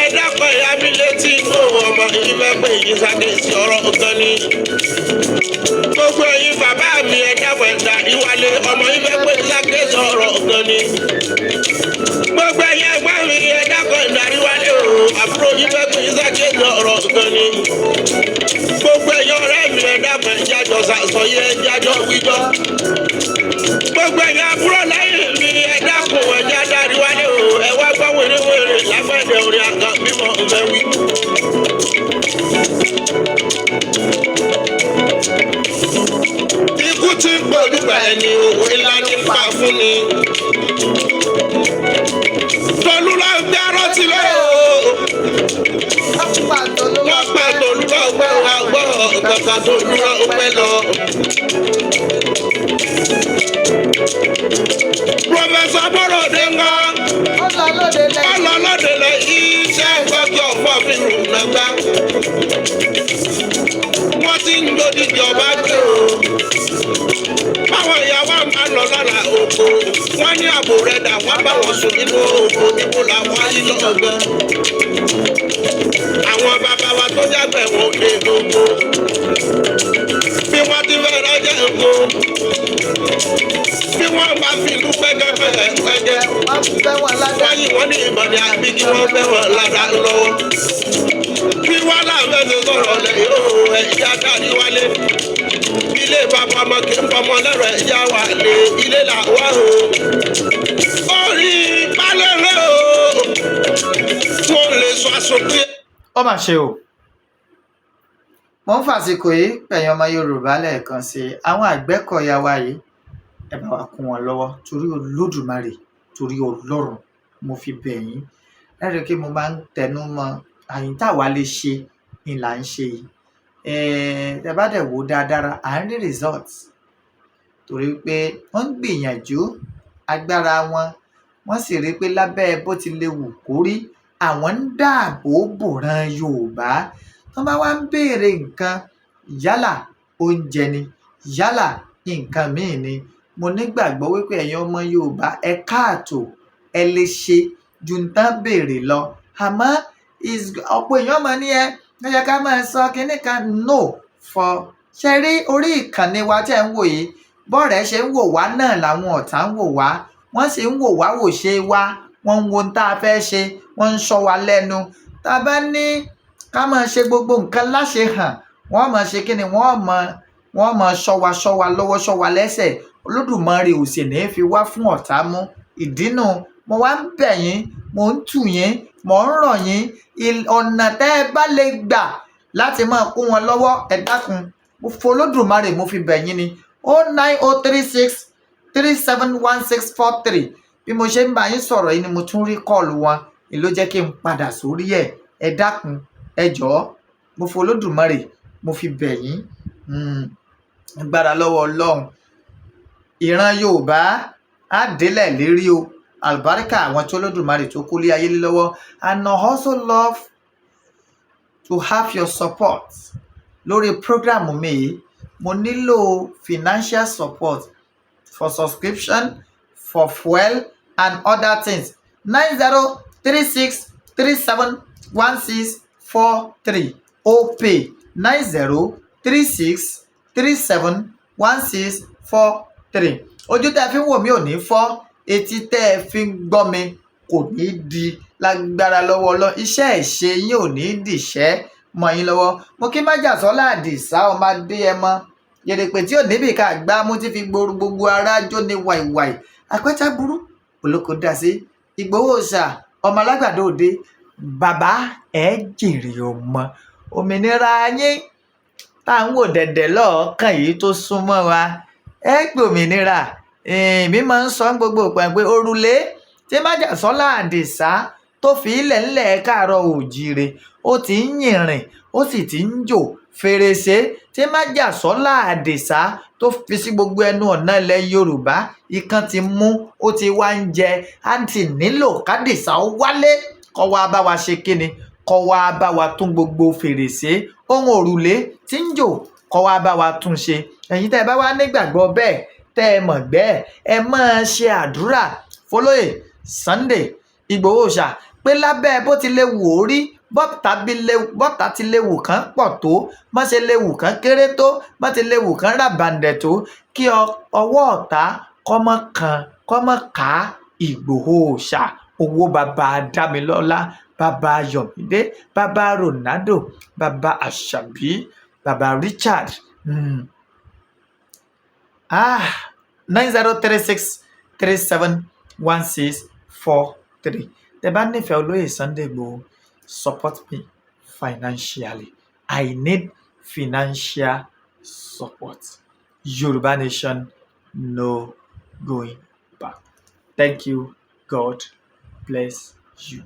Ẹ dákọ̀ ìyá mi létí inú ọmọ yìí fẹ́ pé yìí ṣàkíyèsí ọ̀rọ̀ kan ni. Gbogbo ẹ̀yin bàbá mi, ẹ dákọ̀ ẹ̀dá ìwálé, ọmọ yìí fẹ́ pé ṣàkíyèsí ọ̀rọ̀ kan ni. Gbogbo ẹ̀yin ẹ̀gbọ́n mi, ẹ dákọ̀ ẹ̀dá ìwálé o, àbúrò yìí fẹ́ pé ṣàkíyèsí ọ̀rọ̀ kan ni. Gbogbo ẹ̀yin ọ̀rẹ́ mi, ẹ dákọ̀ ẹ̀jájọ sàsọyé, ẹ̀jájọ wíjọ. Gbogbo ẹ̀yin àbúrò lẹ́yìn mi, ẹ dákun, ẹ̀já dárí wálé o, ẹ wá gbọ́ wèrèwèrè lágbẹ̀dẹ orin àgàn bímọ ọ̀fẹ́ wí. Ikú tí ń pọ̀jùgbà ẹni, òwe ńlá ní pa fún ni. Tolú lọ gbé arántí lọ o. Wọ́n pa Tolú lọ gbọ́ àgbọ̀ kankan, Tolú lọ pẹ́ lọ. Professor Bọ́lọ̀dé ń kọ́. Ó lọ lóde lẹ́yìn. Ó lọ lóde. Ṣẹlẹ̀ iṣẹ́ gbọ́gbọ́ ọ̀fọ́ fi rùn nàgbà. Wọ́n ti ń gbódìjọba ọba gbé o. Báwọn ìyàwó máa lọ lára oko. Wọ́n ní ààbò rẹ̀ dà, wọ́n bá wọn sùn nínú oko, níbo làwọn ayé lọ́gbọ́n. Àwọn bàbá wa tó jágbẹ̀ wọn ò lè gbogbo. Bí wọ́n ti fẹ́ rọ́jẹ́ oko. Bí wọ́n bá fi ìlú pẹ́gẹ́pẹ́ pẹ́gẹ́. Wọ́n fẹ́ wọn ládàá. Wọ́n yìí wọ́n ní ìbọn ní àbí kí wọ́n fẹ́ wọn ládàá lọ́wọ́. Bí wọ́n láwọn ẹ̀sìn sọ̀rọ̀ lẹ̀ yóò ẹ̀yà dárí wálé. Ilé bàbá ọmọ kì í pọmọ lẹ́rọ, ẹ̀yà wà lé ilé là wá o. Orí balẹ̀rẹ̀ o. Wọ́n lè sọ aṣọ pé. Ó mà ṣe o. Mo ń fàsìkò yìí pẹ̀yìn ọmọ Yorùbá lẹ́ẹ̀kan sí i, àwọn Àgbẹ̀kọ̀yà wa yìí, ẹ bá wa kún wọn lọ́wọ́ torí Olódùmarè, torí Ọlọ́run mo fi bẹ̀ yín. Ẹ rí i pé mo máa ń tẹnu mọ́ àyín táwa lè ṣe ni là ń ṣe yìí. Ẹ bá dẹ̀ wò ó dáadáa, à ń rí results torí pé wọ́n ń gbìyànjú agbára wọn, wọ́n sì rí i pé lábẹ́ bó ti lè wù kó rí, àwọn ń dáàbò bòran Yorùbá. Tó bá wá ń béèrè nǹkan, yálà oúnjẹ ni, yálà nǹkan míì ni, mo nígbàgbọ́ wípé ẹ̀yin ọmọ Yorùbá, ẹ káàtó, ẹ lè ṣe ju n tán béèrè lọ. Àmọ́ ọ̀pọ̀ èèyàn máa ní ẹ ó yẹ ká máa sọ kinní kan no for ṣe rí orí ìkànnì wa tẹ́ ń wò yìí. Bọ́ọ̀rẹ́ ṣe ń wò wá náà làwọn ọ̀tá ń wò wá, wọ́n sì ń wò wá wò ṣe wá, wọ́n ń wo ohun tá a fẹ́ ṣe, wọ́n ń ṣọ́ wa lẹ́nu. Tá a bá ní ká máa ṣe gbogbo nǹkan láṣẹ hàn, wọ́n máa ṣe kí ni, wọ́n máa ṣọ́ wa lọ́wọ́, ṣọ́ wa lẹ́sẹ̀. Olódùmarè ò sì ní fi wá fún ọ̀tá mú. Ìdínú mo wá ń bẹ̀ yín, mo ń tù yín, mo ń rọ̀ yín, ọ̀nà tẹ́ ẹ bá lè gbà láti máa kún wọn lọ́wọ́, ẹ dákun, mo fọlódùmarè mo fi bẹ̀ yín ni. 09036371643. Bí mo ṣe ń bá yín sọ̀rọ̀ yìí ni mo tún rí call wọn, èyí ló jẹ́ kí n padà sórí ẹ̀. Ẹ dákun, ẹ jọ̀ọ́, mo fọlódùmarè mo fi bẹ̀ yín. Agbára lọ́wọ́ Ọlọ́run, ìran Yorùbá á délẹ̀ lérí o. Àlùbáríkà àwọn tó Olódùmarè tó kólé ayé lé lọ́wọ́. And I also love to have your support lórí program mi yìí. Mo nílò financial support for subscription, for fuel and other things. 9036371643, Opay, 9036371643. Ojú tẹ́ ẹ fi ń wò mí ò ní fọ́, etí tẹ́ ẹ fi ń gbọ́ mi kò ní di lágbára lọ́wọ́ Ọlọ́run. Iṣẹ́ ìṣe yín ò ní dìṣẹ́ mọ́ yín lọ́wọ́. Mo kí májàsọ́lá Àdìsá ọmọ Adéyẹmọ yèrèpè tí ò níbì ká gbá mú tí fi gbooru gbogbo ara jó ní wàìwàì àpẹta burú olóko dá sí. Ìgbòho ṣà ọmọ alágbàdo òde, bàbá, ẹ jèrè ọmọ. Òmìnira yín tá à ń wò dẹ̀dẹ̀ lọ́ọ̀ọ́kàn yìí tó súnmọ́ wa, ẹ gbòmìnira. Èmi máa ń sọ gbogbo ìgbà pé òrùlé tí májàsọ́lá Àdìsá tó fi ilẹ̀ ńlẹ̀ káàárọ̀ òjíire, ó ti ń yìnrìn, ó sì ti ń jò. Fèrèsé tí májàsọ́lá Àdìsá tó fi sí gbogbo ẹnu ọ̀nà ilẹ̀ Yorùbá, ikán ti mú, ó ti wá ń jẹ. Á ti nílò kádìsá ó wálé, kó wá bá wa ṣe kíni, kó wá bá wa tún gbogbo fèrèsé ohun òrùlé tí ń jò, kó wá bá wa tún ṣe. Ẹ̀yin tẹ́ ẹ bá wá nígbàgbọ́ bẹ́ẹ̀, tẹ́ ẹ mọ̀ bẹ́ẹ̀, ẹ máa ṣe àdúrà fọlọ́yè Sunday Ìgbòho ṣá pé lábẹ́ bó ti lè wù ó rí, bọ́tà ti lè wù kán pọ̀ tó, má ṣe lè wù kán kéré tó, má ti lè wù kán ràbàǹdẹ̀ tó, kí ọwọ́ ọ̀tá kọ́mọ kan kọ́mọ ká Ìgbòho ṣá. Owó bàbá Dámilọ́lá, bàbá Yọ̀mídé, bàbá Ronaldo, bàbá Àṣàbí, bàbá Richard. 9036371643. Tẹ́ bá nífẹ̀ẹ́ olóyè Sunday Igboho, support me financially. I need financial support. Yorùbá nation, no going back. Thank you. God bless you.